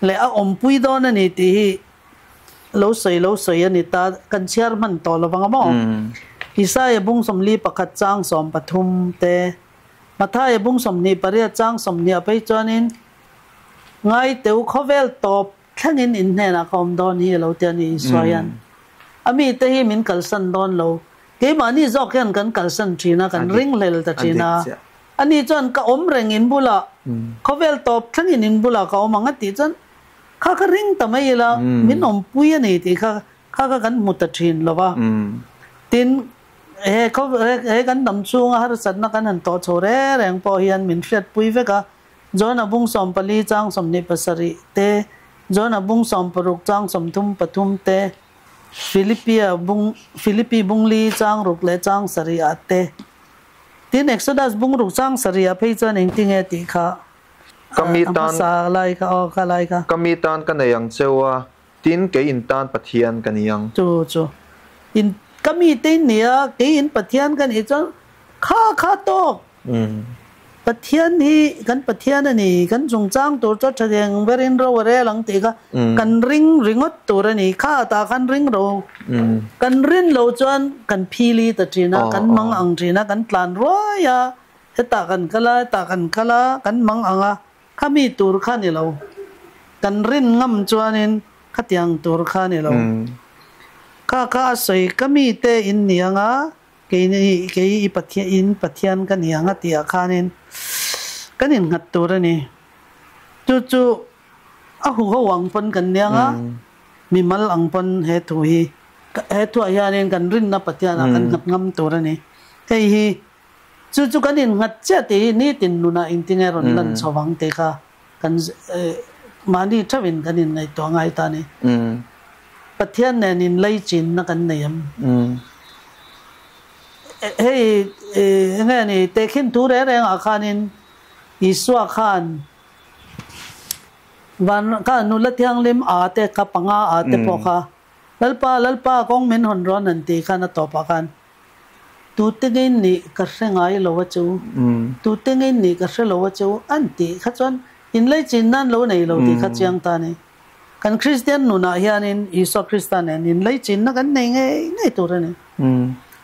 leh a awmpui dawn a ni tih hi lo sawi lo sawi a ni ta kan chhiar hman tawh lovang a maw? Isaiah bung 41 chang 13 te. Mathaia bung 28 chang 20 ah phei chuanin, Ngai teu khawvel tawp thlengin in hnenah ka awm dawn hi a lo ti a ni Isua hian. A mite hi min kalsan dawn lo. Keimahni zawk hian kan kalsan thin a, kan ringhlel ta thin a. Ani chuan ka awm reng in bulah, khawvel tawp thlengin in bulah ka awm ang a tih chuan kha ka ring ta mai ila, min awmpui a ni tih kha kha kha kan hmu ta thin lo va. Tin, He he kan dam chhunga harsatna kan han tawh chho reng reng pawh hian min hriatpui vek a, Jona bung 14 chang 27 te, Jona bung 60 chang 33 te, Philippia bung Philippi bung li chang ruk leh chang sarih ah te. Tin, Exodus bung ruk chang sarih ah phei chuan engtinge tih kha Ka mi a tan hmasa lai kha aw kha lai kha. Ka mi tan ka nei ang cheu a, Tin, kei in tan Pathian ka ni ang. Chu chu in ka mite in ni a, kei in Pathian ka nih chuan kha kha tawk. Pathian hi kan Pathian a ni, kan chungchang tur chu tha deng berin ro a rel ang tih kha kan ring ringawt tur a ni. Kha tah khan ring ro. Kan rin lo chuan kan phili ta thin a, kan mang ang thin a, kan tlan ruai a, hetah kan kal a, hetah kan kal a, kan mang ang a. Khami tur kha ni lo. Kan rin ngam chuanin khatiang tur kha ni lo. Kha kha a sawi ka mite in ni ang a, kei ni kei i Pathian in Pathian ka ni ang a tih ah khanin kan innghat tur a ni. Chu chu a huho ang pawn kan ni ang a, mimal ang pawn he thu hi he thuah hianin kan rinna Pathian ah kan nghat ngam tur a ni. Hei hi Chu chu kan innghat chiah tih hi nitin nunah engtinge rawn lan chho vang tih kha kan mahni theuhin kan inngaihtuah ngai ta a ni. Pathian nen inlaichinna kan nei em? Hei enge ni tehkhin thu reng rengah khanin Isua khan van kha nula thianghlim a te kha panga a te pawh kha Lalpa Lalpa kawng min hawn rawn an tih khan a tawpah khan Tute ngei nih ka hre ngai lo a chu, tute ngei nih ka hre lo a chu an tih kha chuan inlaichin nan lo nei lo tih kha chiang ta a ni. Kan Kristian nunah hianin Isua Krista nen inlaichinna kan nei ngei ngei tur a ni.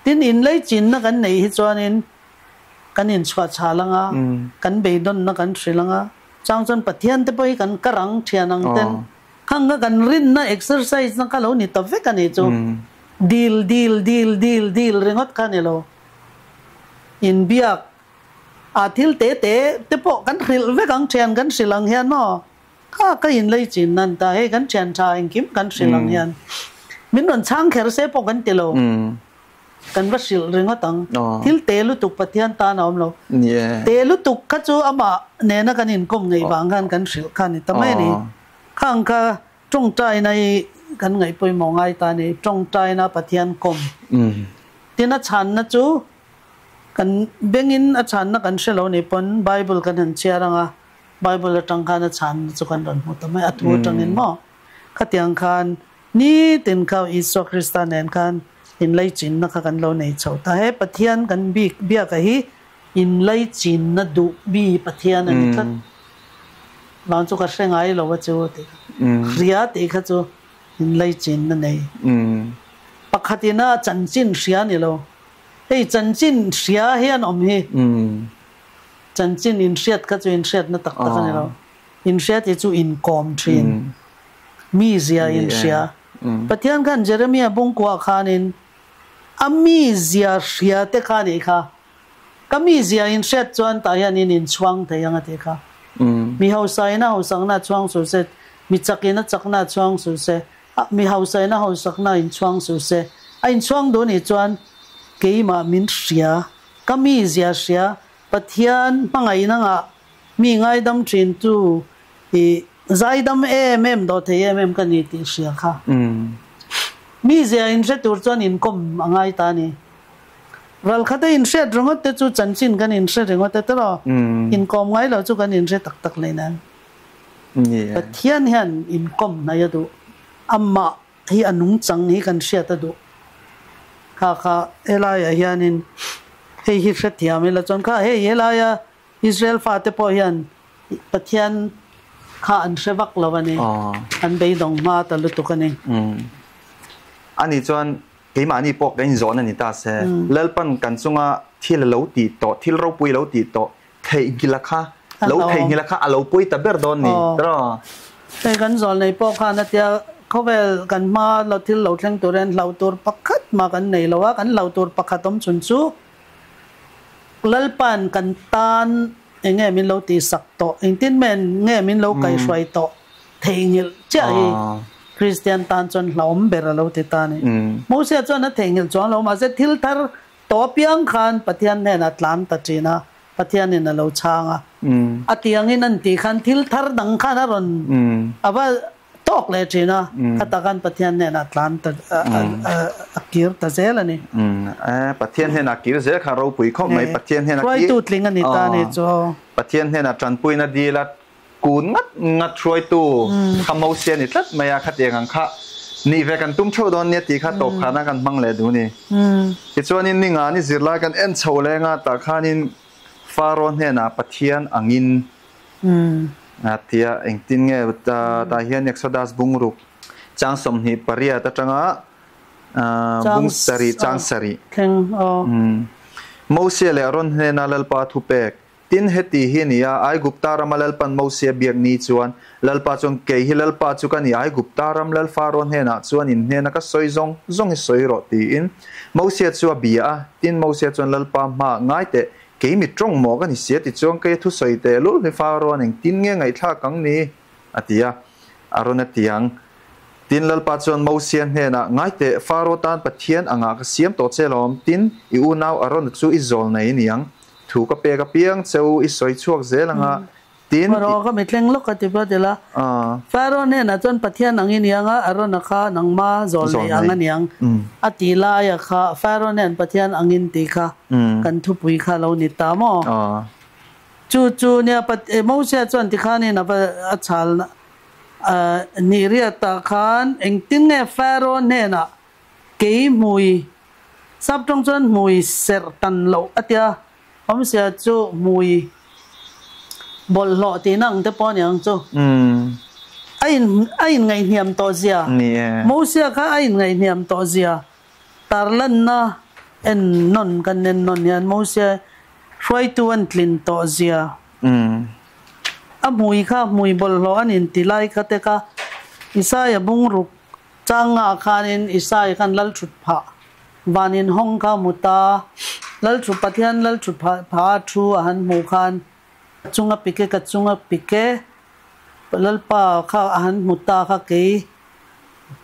Tin, inlaichinna kan neih hi chuanin kan inchhuah chhal ang a, kan beidawnna kan hrilh ang a, chang chuan Pathian te pawh hi kan kar ang, thian ang ten Khang kha kan rinna exercise na kha lo ni ta vek a ni chu. Dil dil dil dil dil ringawt kha ni lo. Inbiak a thil te te te pawh kan hrilh vek ang thian kan hrilh ang hian maw kha ka inlei chin nan ta hei kan thian tha engkim kan hrilh ang hian min rawn chhang kher se pawh kan ti lo. Kan va hrilh ringawt ang. Thil te lutuk Pathian tan a awm lo. Te lutuk kha chu amah nena kan inkawm ngei vang khan kan hrilh kha a ni ta mai a ni. Khang kha tawngtaina hi kan ngaih pawimawh ngai ta a ni. Tawngtaina Pathian kawm. Tin a chhanna chu kan bengin a chhanna kan hre lo ni pawn Bible kan han chhiar ang a, Bible atang khan a chhanna chu kan rawn hmu ta mai a, a thu atangin maw? Khatiang khan Nitin kha Isua Krista nen khan inlaichinna kha kan lo nei chho ta. He Pathian kan bik biaka hi inlaichinna duh bi Pathian a ni tlat. Vang chu ka hre ngai lo a chu tih kha. Hria tih kha chu Inlaichinna nei. Pakhatina chanchin hria ni lo. Hei chanchin hria hian awm hi. Chanchin inhriat kha chu inhriatna tak tak a ni lo. Inhria tih chu inkawm thin. Mizia inhria. Pathian khan Jeremia bungkuah khanin a mizia hria te kha nih kha. Ka mizia inhriat chuan tah hian in inchhuang thei ang a tih kha. Mi hausain a hausakna a chhuang suh se, mi chakin a chakna a chhuang suh se, mi hausain a hausakna a inchhuang suh se. A inchhuang duh nih chuan keimah min hria, ka mizia hria, Pathian hmangaihna ngah mi ngaidam thin tu i zaidam em em dawh thei em em ka ni tih hria kha. Mizia inhre tur chuan inkawm a ngai ta a ni. Ralkhata inhriat ringawt te chu chanchin kan inhre ringawt e tawh. Inkawm ngai lo chu kan inhre tak tak leh nan. Pathian hian inkawm hnai a duh. Amah hi a nungchang hi kan hriat a duh. Kha kha helaiah hianin hei hi hrethiam ila chuan kha hei helaia Israel fate pawh hian Pathian kha an hre vak lo a ni. An beidawng hma ta lutuk a ni. Ani chuan Keimahni pawh kan inzawhna ni ta se, Lalpan kan chunga thil a lo tih tawh, thil ropui a lo tih tawh, theihnghilha kha, lo theihnghilha kha a lo pawi ta ber dawn ni, tiraw? Hei kan zawl nei pawh khan a tia, khawvel kan hma lo thil lo thleng tur hian hlauh tur pakhat mah kan nei lo a, kan hlauh tur pakhat awm chhun chu Lalpan kan tan eng nge min lo tihsak tawh, engtin nge min lo kaihhruai tawh Theihnghilh chiah hi Kristian tan chuan hlauhawm ber a lo ti ta a ni. Mosia chuan a theihnghilh chuang lo, mahse thil thar tawh apiang khan Pathian hnenah tlan ta thin a, Pathianin a lo chhang a. A ti angin an tih khan thil thar dang khan a rawn a va tawk leh thin a, khatah khan Pathian hnenah tlan ta a kir ta zel a ni. Pathian hnenah kir zel kha ropui khawp mai, Pathian hnenah Hruaitu tling a ni ta a ni chu. Pathian hnenah tanpuina dil a Kun ngat ngat hruaitu kha Mosia ni tlat mai a, khatiang ang kha nih ve kan tum theuh dawn nia tih kha tawp khana kan hmang leh duh ni. Tichuanin ninga ni zirlai kan en chho leng a, tah khanin Faro hnenah Pathian angin a ti a, engtin nge tah hian Exodus bungruk chang 28 atanga bung sarih chang sarih. Mosia leh Aron hnena Lalpa thupek Tin, heti hi a ni a, Aigupta rama Lalpan Mosia biak ni chuan, Lalpa chuan, Kei hi Lalpa chu ka ni, Aigupta ram Lal Faro hnenah chuan in hnena ka sawi zawng zawng hi sawi rawh, tiin Mosia chu a bia a. Tin, Mosia chuan Lalpa hmaah, Ngai teh, kei mi tawng maw ka ni sia ti chuan kei a thusawi teh lul hi Faro-a'n engtin nge ngaihthlak ang ni? a ti a. Aron a ti ang. Tin, Lalpa chuan Mosia hnenah, Ngai teh, Faro tan Pathian angah ka siam tawh che lawm, tin, i unau Arona chu i zawl nei a ni ang. Thu ka pek apiang che u, i sawi chhuak zel ang a, tin i. Faro ka mithleng lawk a ti phawt ila. Faro hnenah chuan Pathian ang i niang a, Arona kha nangma zawl nei ang a niang a ti laia kha Faro hnen Pathian angin tih kha kan thupui kha lo ni ta maw? Chu chu nia Mosia chuan tikhanin a va a chhal ni riatah khan engtin nge Faro hnenah kei hmui Sap tawng chuan hmui serh tan loh a tia, awmzia chu hmui bawlhhlawh tihna ang te pawh a ni ang chu. A in a inngaihhniam tawh zia, Mosia kha a inngaihhniam tawh zia tarlanna en nawn kan en nawn hian Mosia hruaitu an tlin tawh zia, a hmui kha hmui bawlhhlawh an inti lai kha te kha Isaia bungruk Changa khanin Isai khan lal thut phah van in hawng kha hmu ta, lal thu Pathian lal thut phah phah a thu a han hmuh khan ka chunga pike ka chunga pike Lalpa kha a han hmu ta kha kei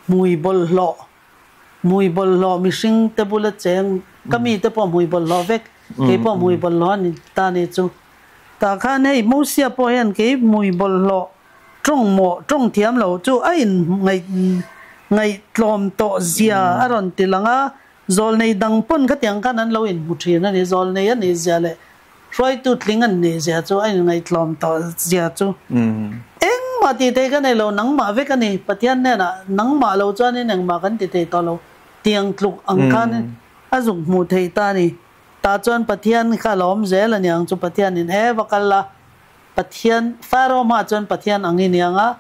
hmui bawlhhlawh hmui bawlhhlawh mihring te bula cheng ka mi te pawh hmui bawlhhlawh vek kei pawh hmui bawlhhlawh a ni ta ni chu tah khan hei Mosia pawh hian kei hmui bawlhhlawh Tawng maw, tawng thiam lo chu a in ngaih ngaihtlawm tawh zia a rawn ti lang a, zawlnei dang pawn khatiang khan an lo inhmu thin a ni, zawlnei a nih zia leh hruaitu tling an nih zia chu a in ngaihtlawm tawh zia chu engmah tih thei ka nei lo, nangmah vek a ni, Pathian hnenah nangmah lo chuanin engmah kan ti thei tawh lo tiang tluk ang khan a zuk hmuh theih ta a ni, tah chuan Pathian kha a lawm zel a niang chu Pathianin e va kal la. Pathian, Pharaoh hmaah chuan Pathian ang i niang a,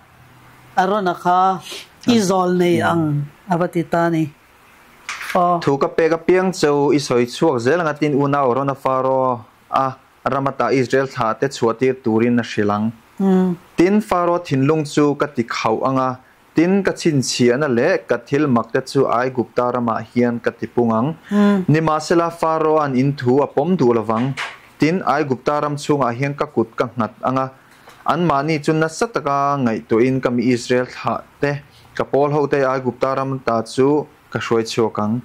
Arona kha I zawl nei ang a va ti ta ni. Aw. Thu ka pek apiang cheu i sawi chhuak zel anga tin unau Arona Faro a ram ata Israel thlah te chhuah tir turin a hrilh ang. Tin Faro thinlung chu ka ti khauh anga tin ka chhinchhiahna leh ka thil mak te chu Aigupta ramah hian ka ti pung ang. Nimahsela Faro-a'n in thu a pawm duh lovang. Tin Aigupta ram chhungah hian ka kut ka nghat anga Anmahni chu nasa taka ngaihtuahin ka mi Israel thlah te, ka pawl ho te Aigupta ram ta chu ka hruai chhuak ang.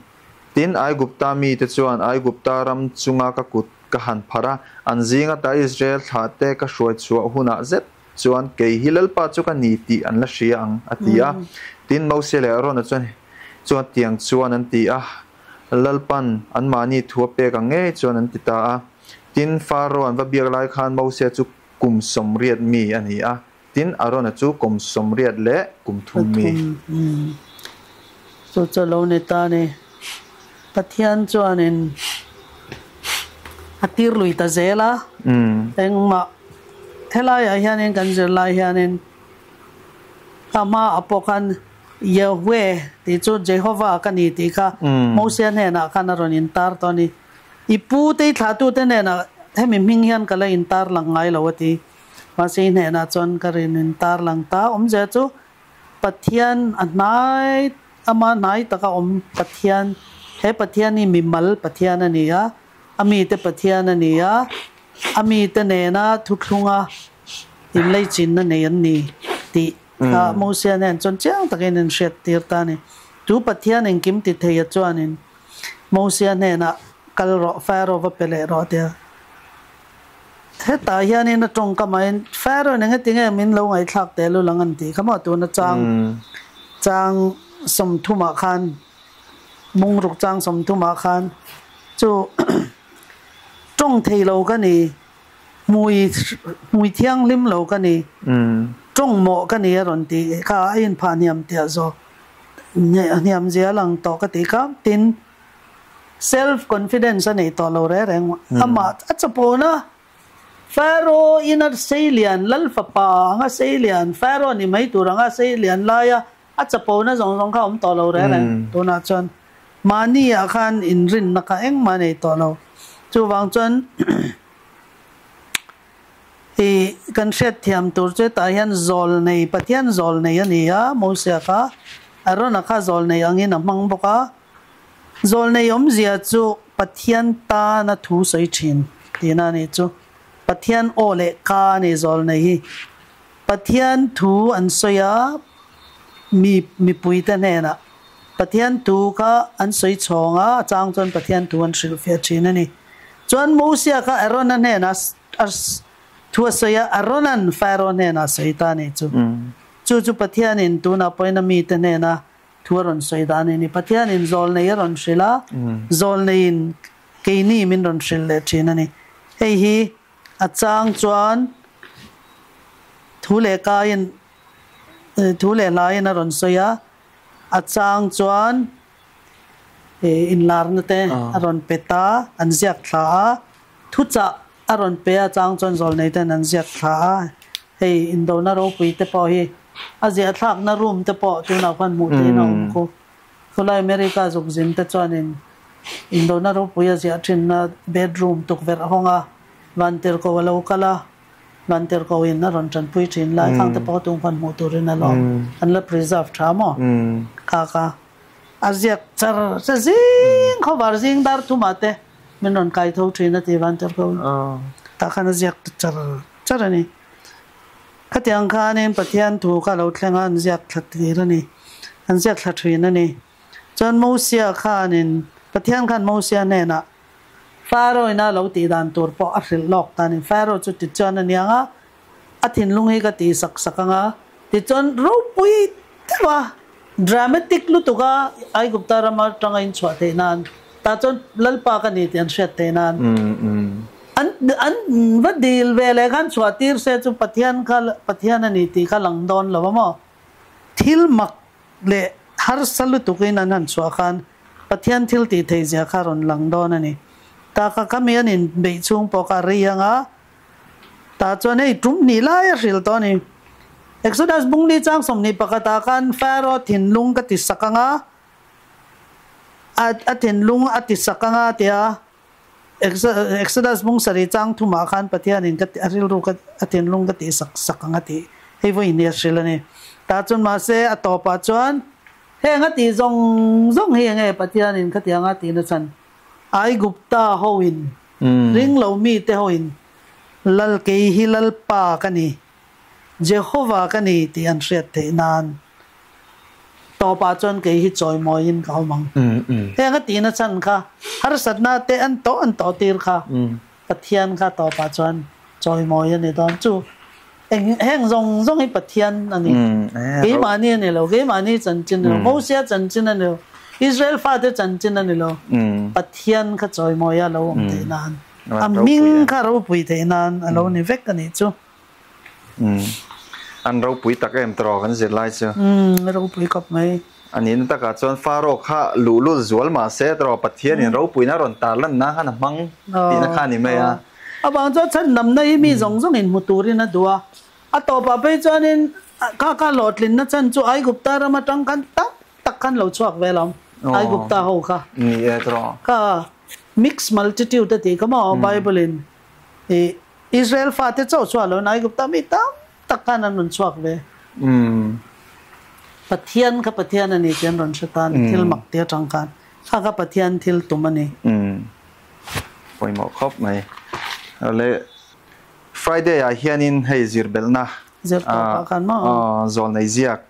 Tin, Aigupta mite chuan Aigupta ram chunga ka kut ka han pharh a, an zinga ta Israel thlah te ka hruai chhuah hunah zet chuan kei hi Lalpa chu ka ni tih an la hria ang, a ti a. Tin, Mosia leh Arona chuan chuan tiang chuan an ti a, Lalpan anmahni thu a pek ang ngei chuan an ti ta a. Tin, Faro an va biak lai khan Mosia chu kum 80 mi a ni a, tin Arona chu kum 83 mi. Chu chu lo ni ta ni. Pathian chuanin a tir lui ta zel a, engmah helaiah hianin kan zirlai hianin a hmaah pawh khan Yahweh tih chu Jehovah ka ni tih kha Mosia hnenah khan a rawn intar tawh a ni. I pu te i thlahtute hnenah hemi hming hian ka la intar lang ngai lo a ti. Mahse i hnenah chuan ka rin intar lang ta. Awmzia chu Pathian a hnai ama hnai taka awm Pathian, he Pathian hi mimal Pathian a ni a, a mite Pathian a ni a, a mite nena thuthlunga inleichinna nei an ni tih kha Mosia nen chuan chiang takin in hriattir ta a ni. Chu Pathian engkim ti theia chuanin Mosia hnenah, Kal rawh, Pharaoh va pe leh rawh, tia. Hetah hianin a tawngkam ahin, Pharaoh in engati nge min lo ngaihthlak teh lul ang an tih kha maw? Tuna chang chang 30ah khan, bungruk chang 30ah khan chu tawng thei lo ka ni, hmui hmui thianghlim lo ka ni, tawng mawh ka ni a rawn tih kha a inphah hniam tiah zawk. Hniam zia lang tawh ka tih kha tin self confidence a nei tawh lo reng reng amah a chapawna Pharaoh in a sei lian lal fapa anga sei lian Pharaoh ni mai tur anga sei lian laia a chapawna zawng zawng kha a awm tawh lo reng reng tunah chuan mahni ah khan inrinna kha engmah a nei tawh lo chuvang chuan I kan hriatthiam tur chu hetah hian zawlnei, Pathian zawlnei a ni a, Mosia kha Arona kha zawlnei angin a hmang bawk a. Zawlnei awmzia chu Pathian tana thu sawi thin tihna a nih chu. Pathian aw leh ka a ni zawlnei hi. Pathian thu an sawi a, mi mipuite hnenah Pathian thu kha an sawi chhawng a, a chang chuan Pathian thu an hrilhfiah thin a ni. Chuan Mosia kha Arona hnenah A thu a sawi a, Arona'n Pharaoh hnenah a sawi ta a nih chu. Chu chu Pathianin tunah pawhin a mite hnena thu a rawn sawi dan a ni. Pathianin zawlnei a rawn hrilh a, zawlneiin keini min rawn hrilh leh thin a ni. Hei hi a chang chuan thu leh kaiin, thu leh hlaiin a rawn sawi a, a chang chuan inlarna te a rawn pe ta, an ziak thla a. Thuchah a rawn pe a chang chuan zawlnei ten an ziak thla a, hei indona ropui te pawh hi a ziah thlakna room te pawh tunah khuan hmuh theihin a awm khu. Khulai America zukzin te chuanin indona ropui a ziah thinna bedroom tukverh hawng a, vantirhko a lo kal a, vantirhko in a rawn tanpui thin lai khang te pawh tung khuan hmuh turin a lawm, an la preserve tha maw? Kha kha a ziak char che zing khawvar zing dar thumah te. Min rawn kai tho thin a ti van tel ko. Tah khan a ziak ta char char a ni. Khatiang khanin Pathian thu kha lo thleng a, an ziak thla tir a ni. An ziak thla thin a ni. Chuan Mosia khanin, Pathian khan Mosia hnenah Pharaoh ina lo tih dan tur pawh a hrilh lawk ta a ni. Pharaoh chu tichuan a niang a, a thinlung hi ka tih sak sak ang a, tichuan ropui deuh a, dramatic lutuk a Aigupta rama atanga in chhuah theih nan, tah chuan Lalpa ka ni tih an hriat theih nan, an an va dil ve leh khan chhuah tir se chu Pathian kha Pathian a ni tih kha lang dawn lo a maw? Thil mak leh harsa lutukin an han chhuah khan Pathian thil tih theih zia kha rawn lang dawn a ni. Tah kha khami an inbeih chhung pawh kha a rei ang a, Tah chuan hei tum hnih lai a hrilh tawh a ni. Exodus bung li chang 21 ah khan Pharaoh thinlung ka ti sak anga a a thinlung a ti sak anga a ti a. Exodus bung sarih chang thumah khan Pathianin ka a rilru ka a thinlung ka tih sak sak ang a tih hei vawiin hi a hrilh a ni. Tah chuan mahse a tawpah chuan heng a tih zawng zawng hi enge Pathianin khatianga a tihna chhan Aigupta hoin ringlo mite hoin Lal kei hi Lalpa ka ni Jehova ka ni tih an hriat theih nan tawpah chuan kei hi chawimawiin ka awm ang. Heng a tihna chhan kha harsatna te an tawh an tawh tir kha Pathian kha tawpah chuan chawimawi a ni dawn. Chu eng heng zawng zawng hi Pathian a ni. Keimahni a ni lo, keimahni chanchin a ni lo, Mosia chanchin a ni lo, Israel fate chanchin a ni lo. Pathian kha chawimawia lo awm theih nan, a hming kha ropui theih nan a lo ni vek a nih chu. Umm an ropui tak em tawh kan zir lai chu. Umm a ropui khawp mai. A nihna takah chuan Pharaoh kha luhlul zual mah se tawh Pathian in ropuina rawn tar lanna khan a hmang tihna kha a ni mai a. Avang chuan chhandamna hi mi zawng zawng in hmu turin a duh a, a tawpah phei chuanin kha kha hlawhtlinna chhan chu Aigupta ram atang khan tak tak khan lo chhuak ve lo Aigupta ho kha. Ni e tawh. Kha mixed multitude a tih kha maw Bible in i Israel fate chauh chhuah lo in Aigupta mi tam tak khan an rawn chhuak ve. Pathian kha Pathian a ni tih an rawn hre ta a ni, thil mak tih atang khan. Kha kha Pathian thil tum a ni. Pawimawh khawp mai. Le Friday ah hianin hei zir belhna Zir tawp ah khan maw? Zawlnei ziak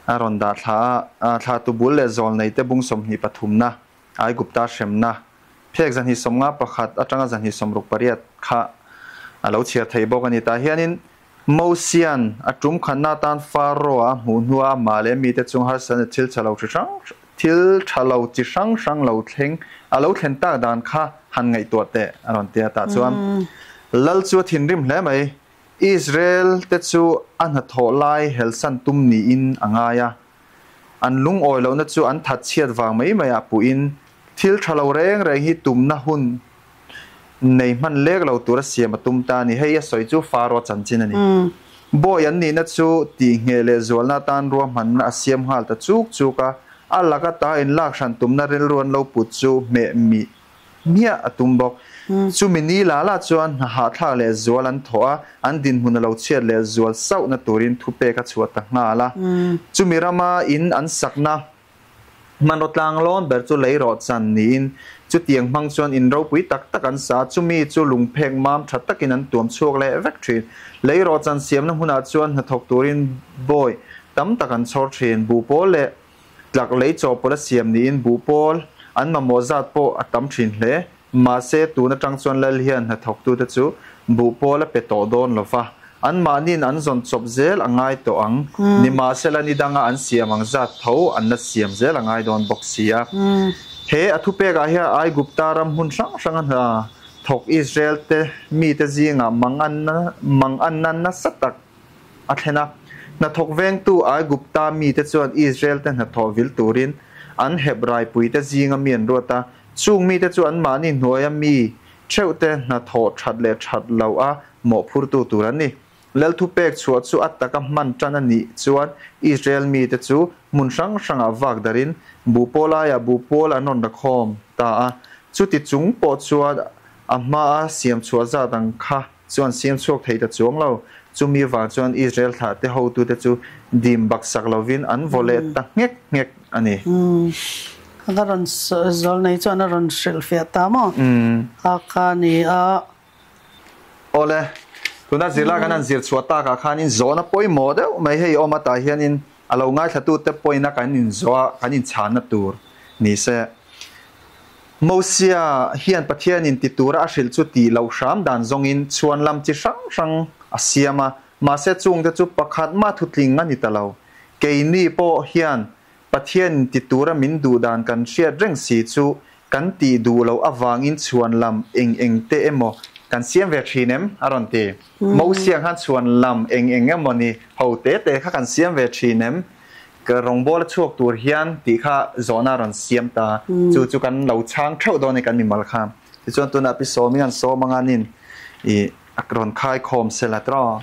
a rawn dah thla a, thla tubul leh zawlnei te bung 23 na Aigupta hremna Phek 251 atanga 268 kha a lo chhiar thei bawk a ni. Tah hianin Mosian a tum khatna atan Pharaoh-a a hmuh hnua amah leh mite chung harsatna thil tha lo chi hrang thil tha lo chi hrang hrang lo thleng a lo thlen tak dan kha han ngaihtuah teh a rawn ti a. Tah chuan Lal chu a thinrim hle mai. Israel te chu a hnathawh lai helsan tum niin a ngai a. An lungawi lohna chu an that chhiat vang mai mai ah puhin thil tha lo reng reng hi tumna hun nei hman lek lo tura siam a tum ta a ni. Hei a sawi chu Pharaoh chanchin a ni. Bawi an nihna chu tihngheh leh zualna atan ruahmanna a siam nghal ta chuk chuk a, a laka ta inlak hran tumna rilru an lo put chu hmeh mih Hmiah a tum bawk. Chumi ni la la chuan hna hahthlak leh zual an thawh a, an dinhmun a lo chhiat leh zual sauhna turin thupek a chhuah ta nghal a. Chumi rama in an sakna hmanraw tlanglawn ber chu lei rawh chan niin chutiang hmang chuan in ropui tak tak an sa a, chumi chu lungphek mam tha takin an tuam chhuak leh vek thin. Lei rawh chan siamna hmunah chuan hnathawk turin bawi tam tak an chhawr thin. Buhpawl leh Tlak lei chawhpawlh a siam niin buhpawl an mamawh zat pawh a tam thin hle. Mahse, tun atang chuan Lal hian hnathawktute chu buhpawl a pe tawh dawn lo va, anmahniin an zawn chawp zel a ngai tawh ang. Nimahsela, ni danga an siam ang zat tho an la siam zel a ngai dawn bawk si a. He a thupekah hian Aigupta ram hmun hrang hranga hna thawk Israel-te mite zingah manganna nasa tak a thlen a. Hnathawk vengtu Aigupta mite chuan Israel-te hnathawh vil turin an Hebraipuite zinga mi an ruat a. Chung mite chu anmahni hnuaia mi theuhte hnathawh that leh that loh a mawhphurtu tur an ni. Lal thupek chhuah chu a taka hman tan a nih chuan Israel mite chu hmun hrang hrangah vak darin buhpawl aiah buhpawl an rawn rakhawm ta a. Chuti chung pawh chuan a hmaa siam chhuah zat ang kha Chuan siam chhuak thei ta chuang lo. Chumi vang chuan Israel thlahte hotute chu dim baksak lovin an vaw leh ta nghek nghek a ni. Ka rawn zawl nei chuan a rawn hrilhfiah ta maw? A kha ni a. Awle, tuna zirlai kan han zir chhuah takah khanin zawhna pawimawh deuh mai hei awm atah hianin a lo ngaithlatute pawina kan inzawh a, kan inchhanna tur ni se. Mosia hian Pathianin ti tura a hrilh chu tih loh hram dan zawngin chhuan lam chi hrang hrang a siam a, mahse chungte chu pakhat mah thutling a ni ta lo. Keini pawh hian Pathianin ti tura min duh dan kan hriat reng si chu kan tih duh loh avangin chhuan lam eng eng te emaw kan siam ve thin em? a rawn ti. Mosia khan chhuan lam eng eng emaw ni ho te te kha kan siam ve thin em? Ka rawngbawla chhuak tur hian tih kha zawhna a rawn siam ta. Chu chu kan lo chhang theuh dawn a ni kan mimal kha. Tichuan tunah Pi Sawmi an sawm anga nin i a rawn khai khawm sela tawh.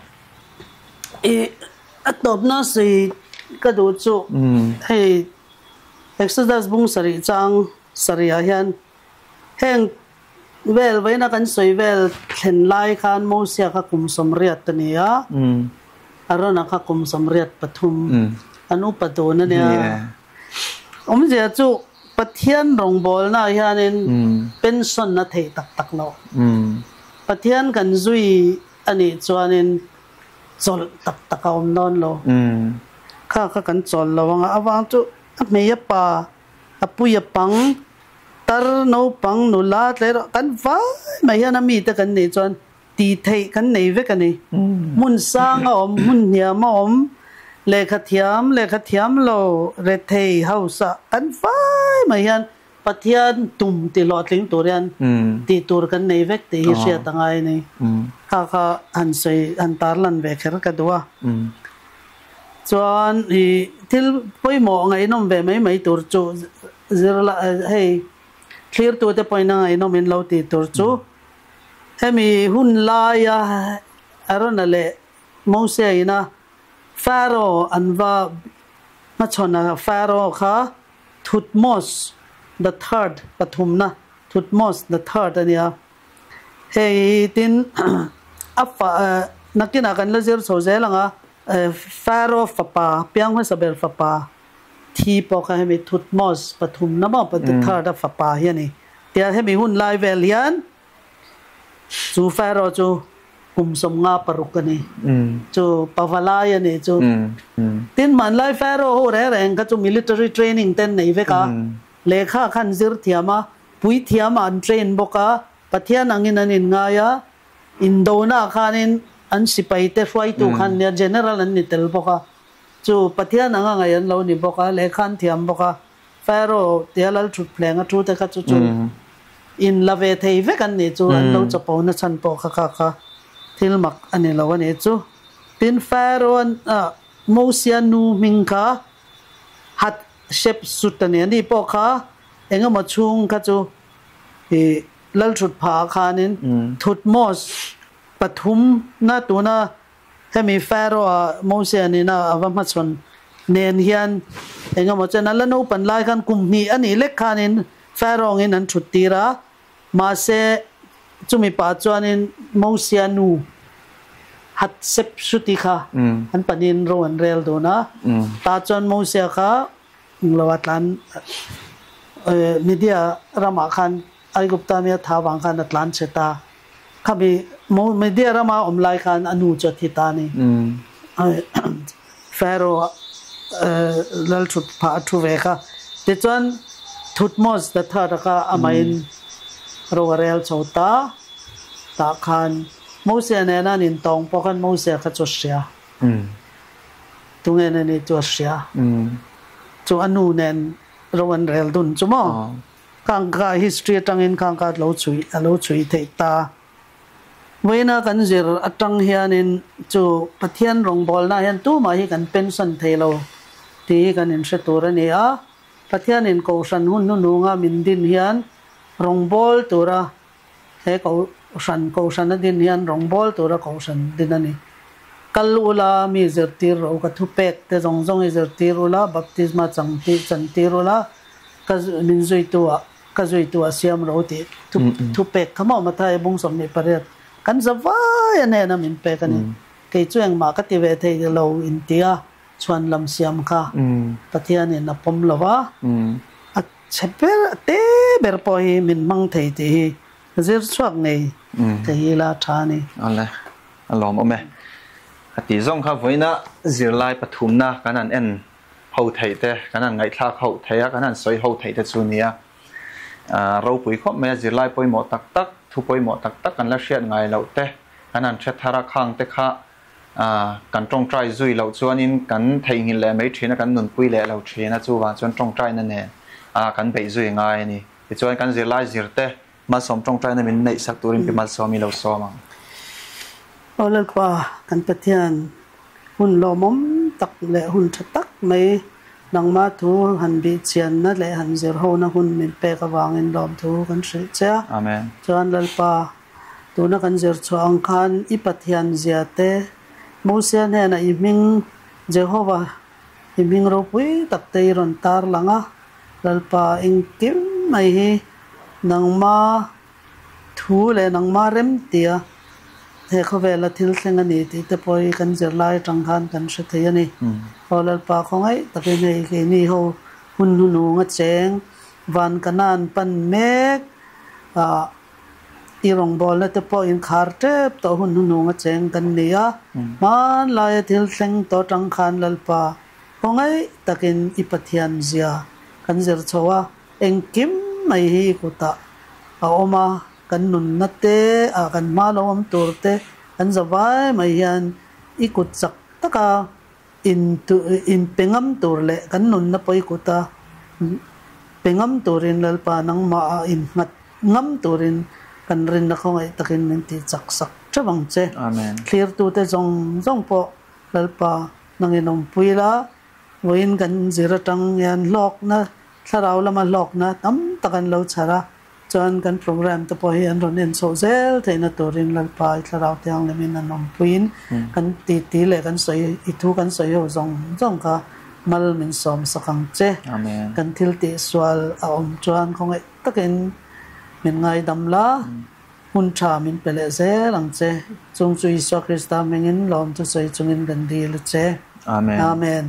I A tawpna sawi ka duh chu hei Exodus bung sarih chang sarihah hian heng vel vawiina kan sawi vel thlen lai khan Mosia kha kum 80 a ni a, Arona kha kum 83 an upa dun a nia. Awmzia chu Pathian rawngbawlnaah hianin pension a theih tak tak lo. Pathian kan zui a nih chuanin chawlh tak tak a awm dawn lo. Kha kha kan chawl lo anga avang chu a hmei a pa, a pui a pang, tar naupang nula tlerawh kan vai mai hian a mite kan nih chuan Tih theih kan nei vek a ni. Hmun sang a awm, hmun hniam a awm, lehkha thiam, lehkha thiam lo, rethei, hausa kan fai mai hian Pathian tum ti hlawhtling tur hian tih tur kan nei vek tih hi hriat a ngai a ni. Kha kha han sawi, han tarlan ve kher ka duh a. Chuan i thil pawimawh ngaihnawm ve mai mai tur chu zirlai hei thlirtute pawhin a ngaihnawm in lo tih tur chu Hemi hun laia Arona leh Mosea ina Pharaoh an va hmachhawn a, Pharaoh kha Thutmose the Third, pathumna, Thutmose the Third a nia. Hei tin a fa nakinah kan la zir chho zel ang a, Pharaoh fapa, piang hmasa ber fapa thi pawh kha hemi Thutmose pathumna maw the Third a fapa hi a ni. Tia hemi hun lai vel hian chu Pharaoh chu kum 56 a ni. Chu pavalai a ni chu. Tin hmanlai Pharaoh ho reng reng kha chu military training te an nei vek a, lehkha kha an zir thiam a, puithiam ah an train bawk a, Pathian angin an inngai a, indona ah khanin an sipai te hruaitu kha an nia, general an ni tel bawk a. Chu Pathian anga ngaih an lo ni bawk a, lehkha an thiam bawk a. Pharaoh tia lal thut phleng a thu te kha chu chu in la ve thei vek an nih chu an lo chapo na chhan pawh kha kha kha thil mak a ni lo a nih chu. Tin Pharaoh an ah Mosia nu hming kha Hatshepsut a ni a ni pawh kha eng emaw chhung kha chu ih lal thut phah ah khanin Thutmose pathum na tuna Hemi Pharaoh-a Moses nena a va hmachhawn nen hian eng emaw chen a la naupan lai khan kum hnih a nih lek khanin Pharaoh-in an thut tir a, mahse chumi pah chuanin Mosia nu Hatshepsut-i kha an panin ro an rel dun a, tah chuan Mosia kha englo a tlan Media ramah khan Aigupta mi a tha vang khan a tlan chhe ta. Khami Media rama awm lai khan a nu chu a thi ta a ni. Pharaoh lal thut phah a thu ve kha. Tichuan Thutmose the third a kha amahin ro a rel chho ta. Tah khan Moses nena an intawng pawh khan Moses kha chu a hria. Tunge nen hi chu a hria. Chu a nu nen ro an rel dun chu maw? Khangka history atangin khangka lo chhui a lo chhui theih ta. Vawiina kan zir atang hianin chu Pathian rawngbawlna hian tumah hi kan pension thei lo tih hi kan inhre tur a ni a. Pathianin Kohhran hun hnuhnunga min din hian rawngbâwl tura he Kohhran Kohhran a din hian rawngbâwl tura Kohhran din a ni. Kal ula mi zirtir rawh u, ka thupek te zawng zawng i zirtir ula, baptisma chang tih chantir ula, ka min zuitu ah ka zuitu ah siam rawh u tih thu thupek kha maw Matthai bung 28 kan za vai a hnena min pek a ni. Kei chu engmah ka ti ve thei lo inti a chhuan lam siam kha Pathianin a pawm lo va, a chhe ber a te ber pawh hi min hmang thei tih hi zir chhuak ngei thei ila tha a ni. Awle, a lawmawm e. A tih zawng kha vawiina zirlai pathumna kan han en ho theih te, kan han ngaihthlak ho theih a, kan han sawi ho theih te chu nia. Ropui khawp mai a, zirlai pawimawh tak tak, thu pawimawh tak tak kan la hriat ngai loh te, kan han hre thar a, khang te kha kan tawngtai zui loh chuanin kan theihnghilh leh mai thin a, kan nunpui leh lo thin a, chuvang chuan tawngtaina nen kan beih zui ngai a ni. Tichuan kan zirlai zir te malsawm tawngtaina min neih sak turin pi malsawm i lo sawm ang. Aw Lalpa, kan Pathian hun lawmawm tak leh hun tha tak mai nangmah thu han bih chianna leh han zir hona hun min pek avangin lawmthu kan hrilh che a. Amen. Chuan Lalpa, Tuna kan zir chhuah ang khan i Pathian zia te, Mosia hnenah i hming Jehova i hming ropui tak te i rawn tar lang a, Lalpa engkim mai hi nangma thu leh nangma rem tia he khawvela thil thleng a ni tih te pawh hi kan zirlai atang khan kan hre thei a ni. Aw Lalpa khawngaih takin hei keini ho hun hnunung a cheng van kanan pan mek ah I rawngbawlna te pawh inkhar tep tawh hun hnuhnung a cheng kan ni a, hmanlaia thil thleng tawh atang khan Lalpa khawngaih takin i Pathian zia kan zir chho a, engkim mai hi i kutah a awm a, kan nunna te ah kan hma lo awm tur te kan za vai mai hian i kut chak taka in pe ngam tur leh kan nunna pawh i kuta pe ngam turin Lalpa nangmah ah innghat ngam turin kan rinna khawngaih takin min tih chak sak theuh ang che. Thlirtute zawng zawng pawh Lalpa nangin awmpui la, vawiin kan zir atang hian hlawkna, thlarau lama hlawkna tam tak an lo chhar a. Chuan kan program te pawh hi an rawn en chhoh zel theihna turin Lalpa i Thlarau Thianghlimin an awmpuiin kan titi leh kan sawi i thu kan sawi ho zawng zawng kha mal min sawm sak ang che. Kan thil tih sual a awm chuan khawngaih takin min ngaidam la, hun tha min pe leh zel ang che. Chung chu Isua Krista hmingin lawm chu sawi chungin kan dil a che. Amen.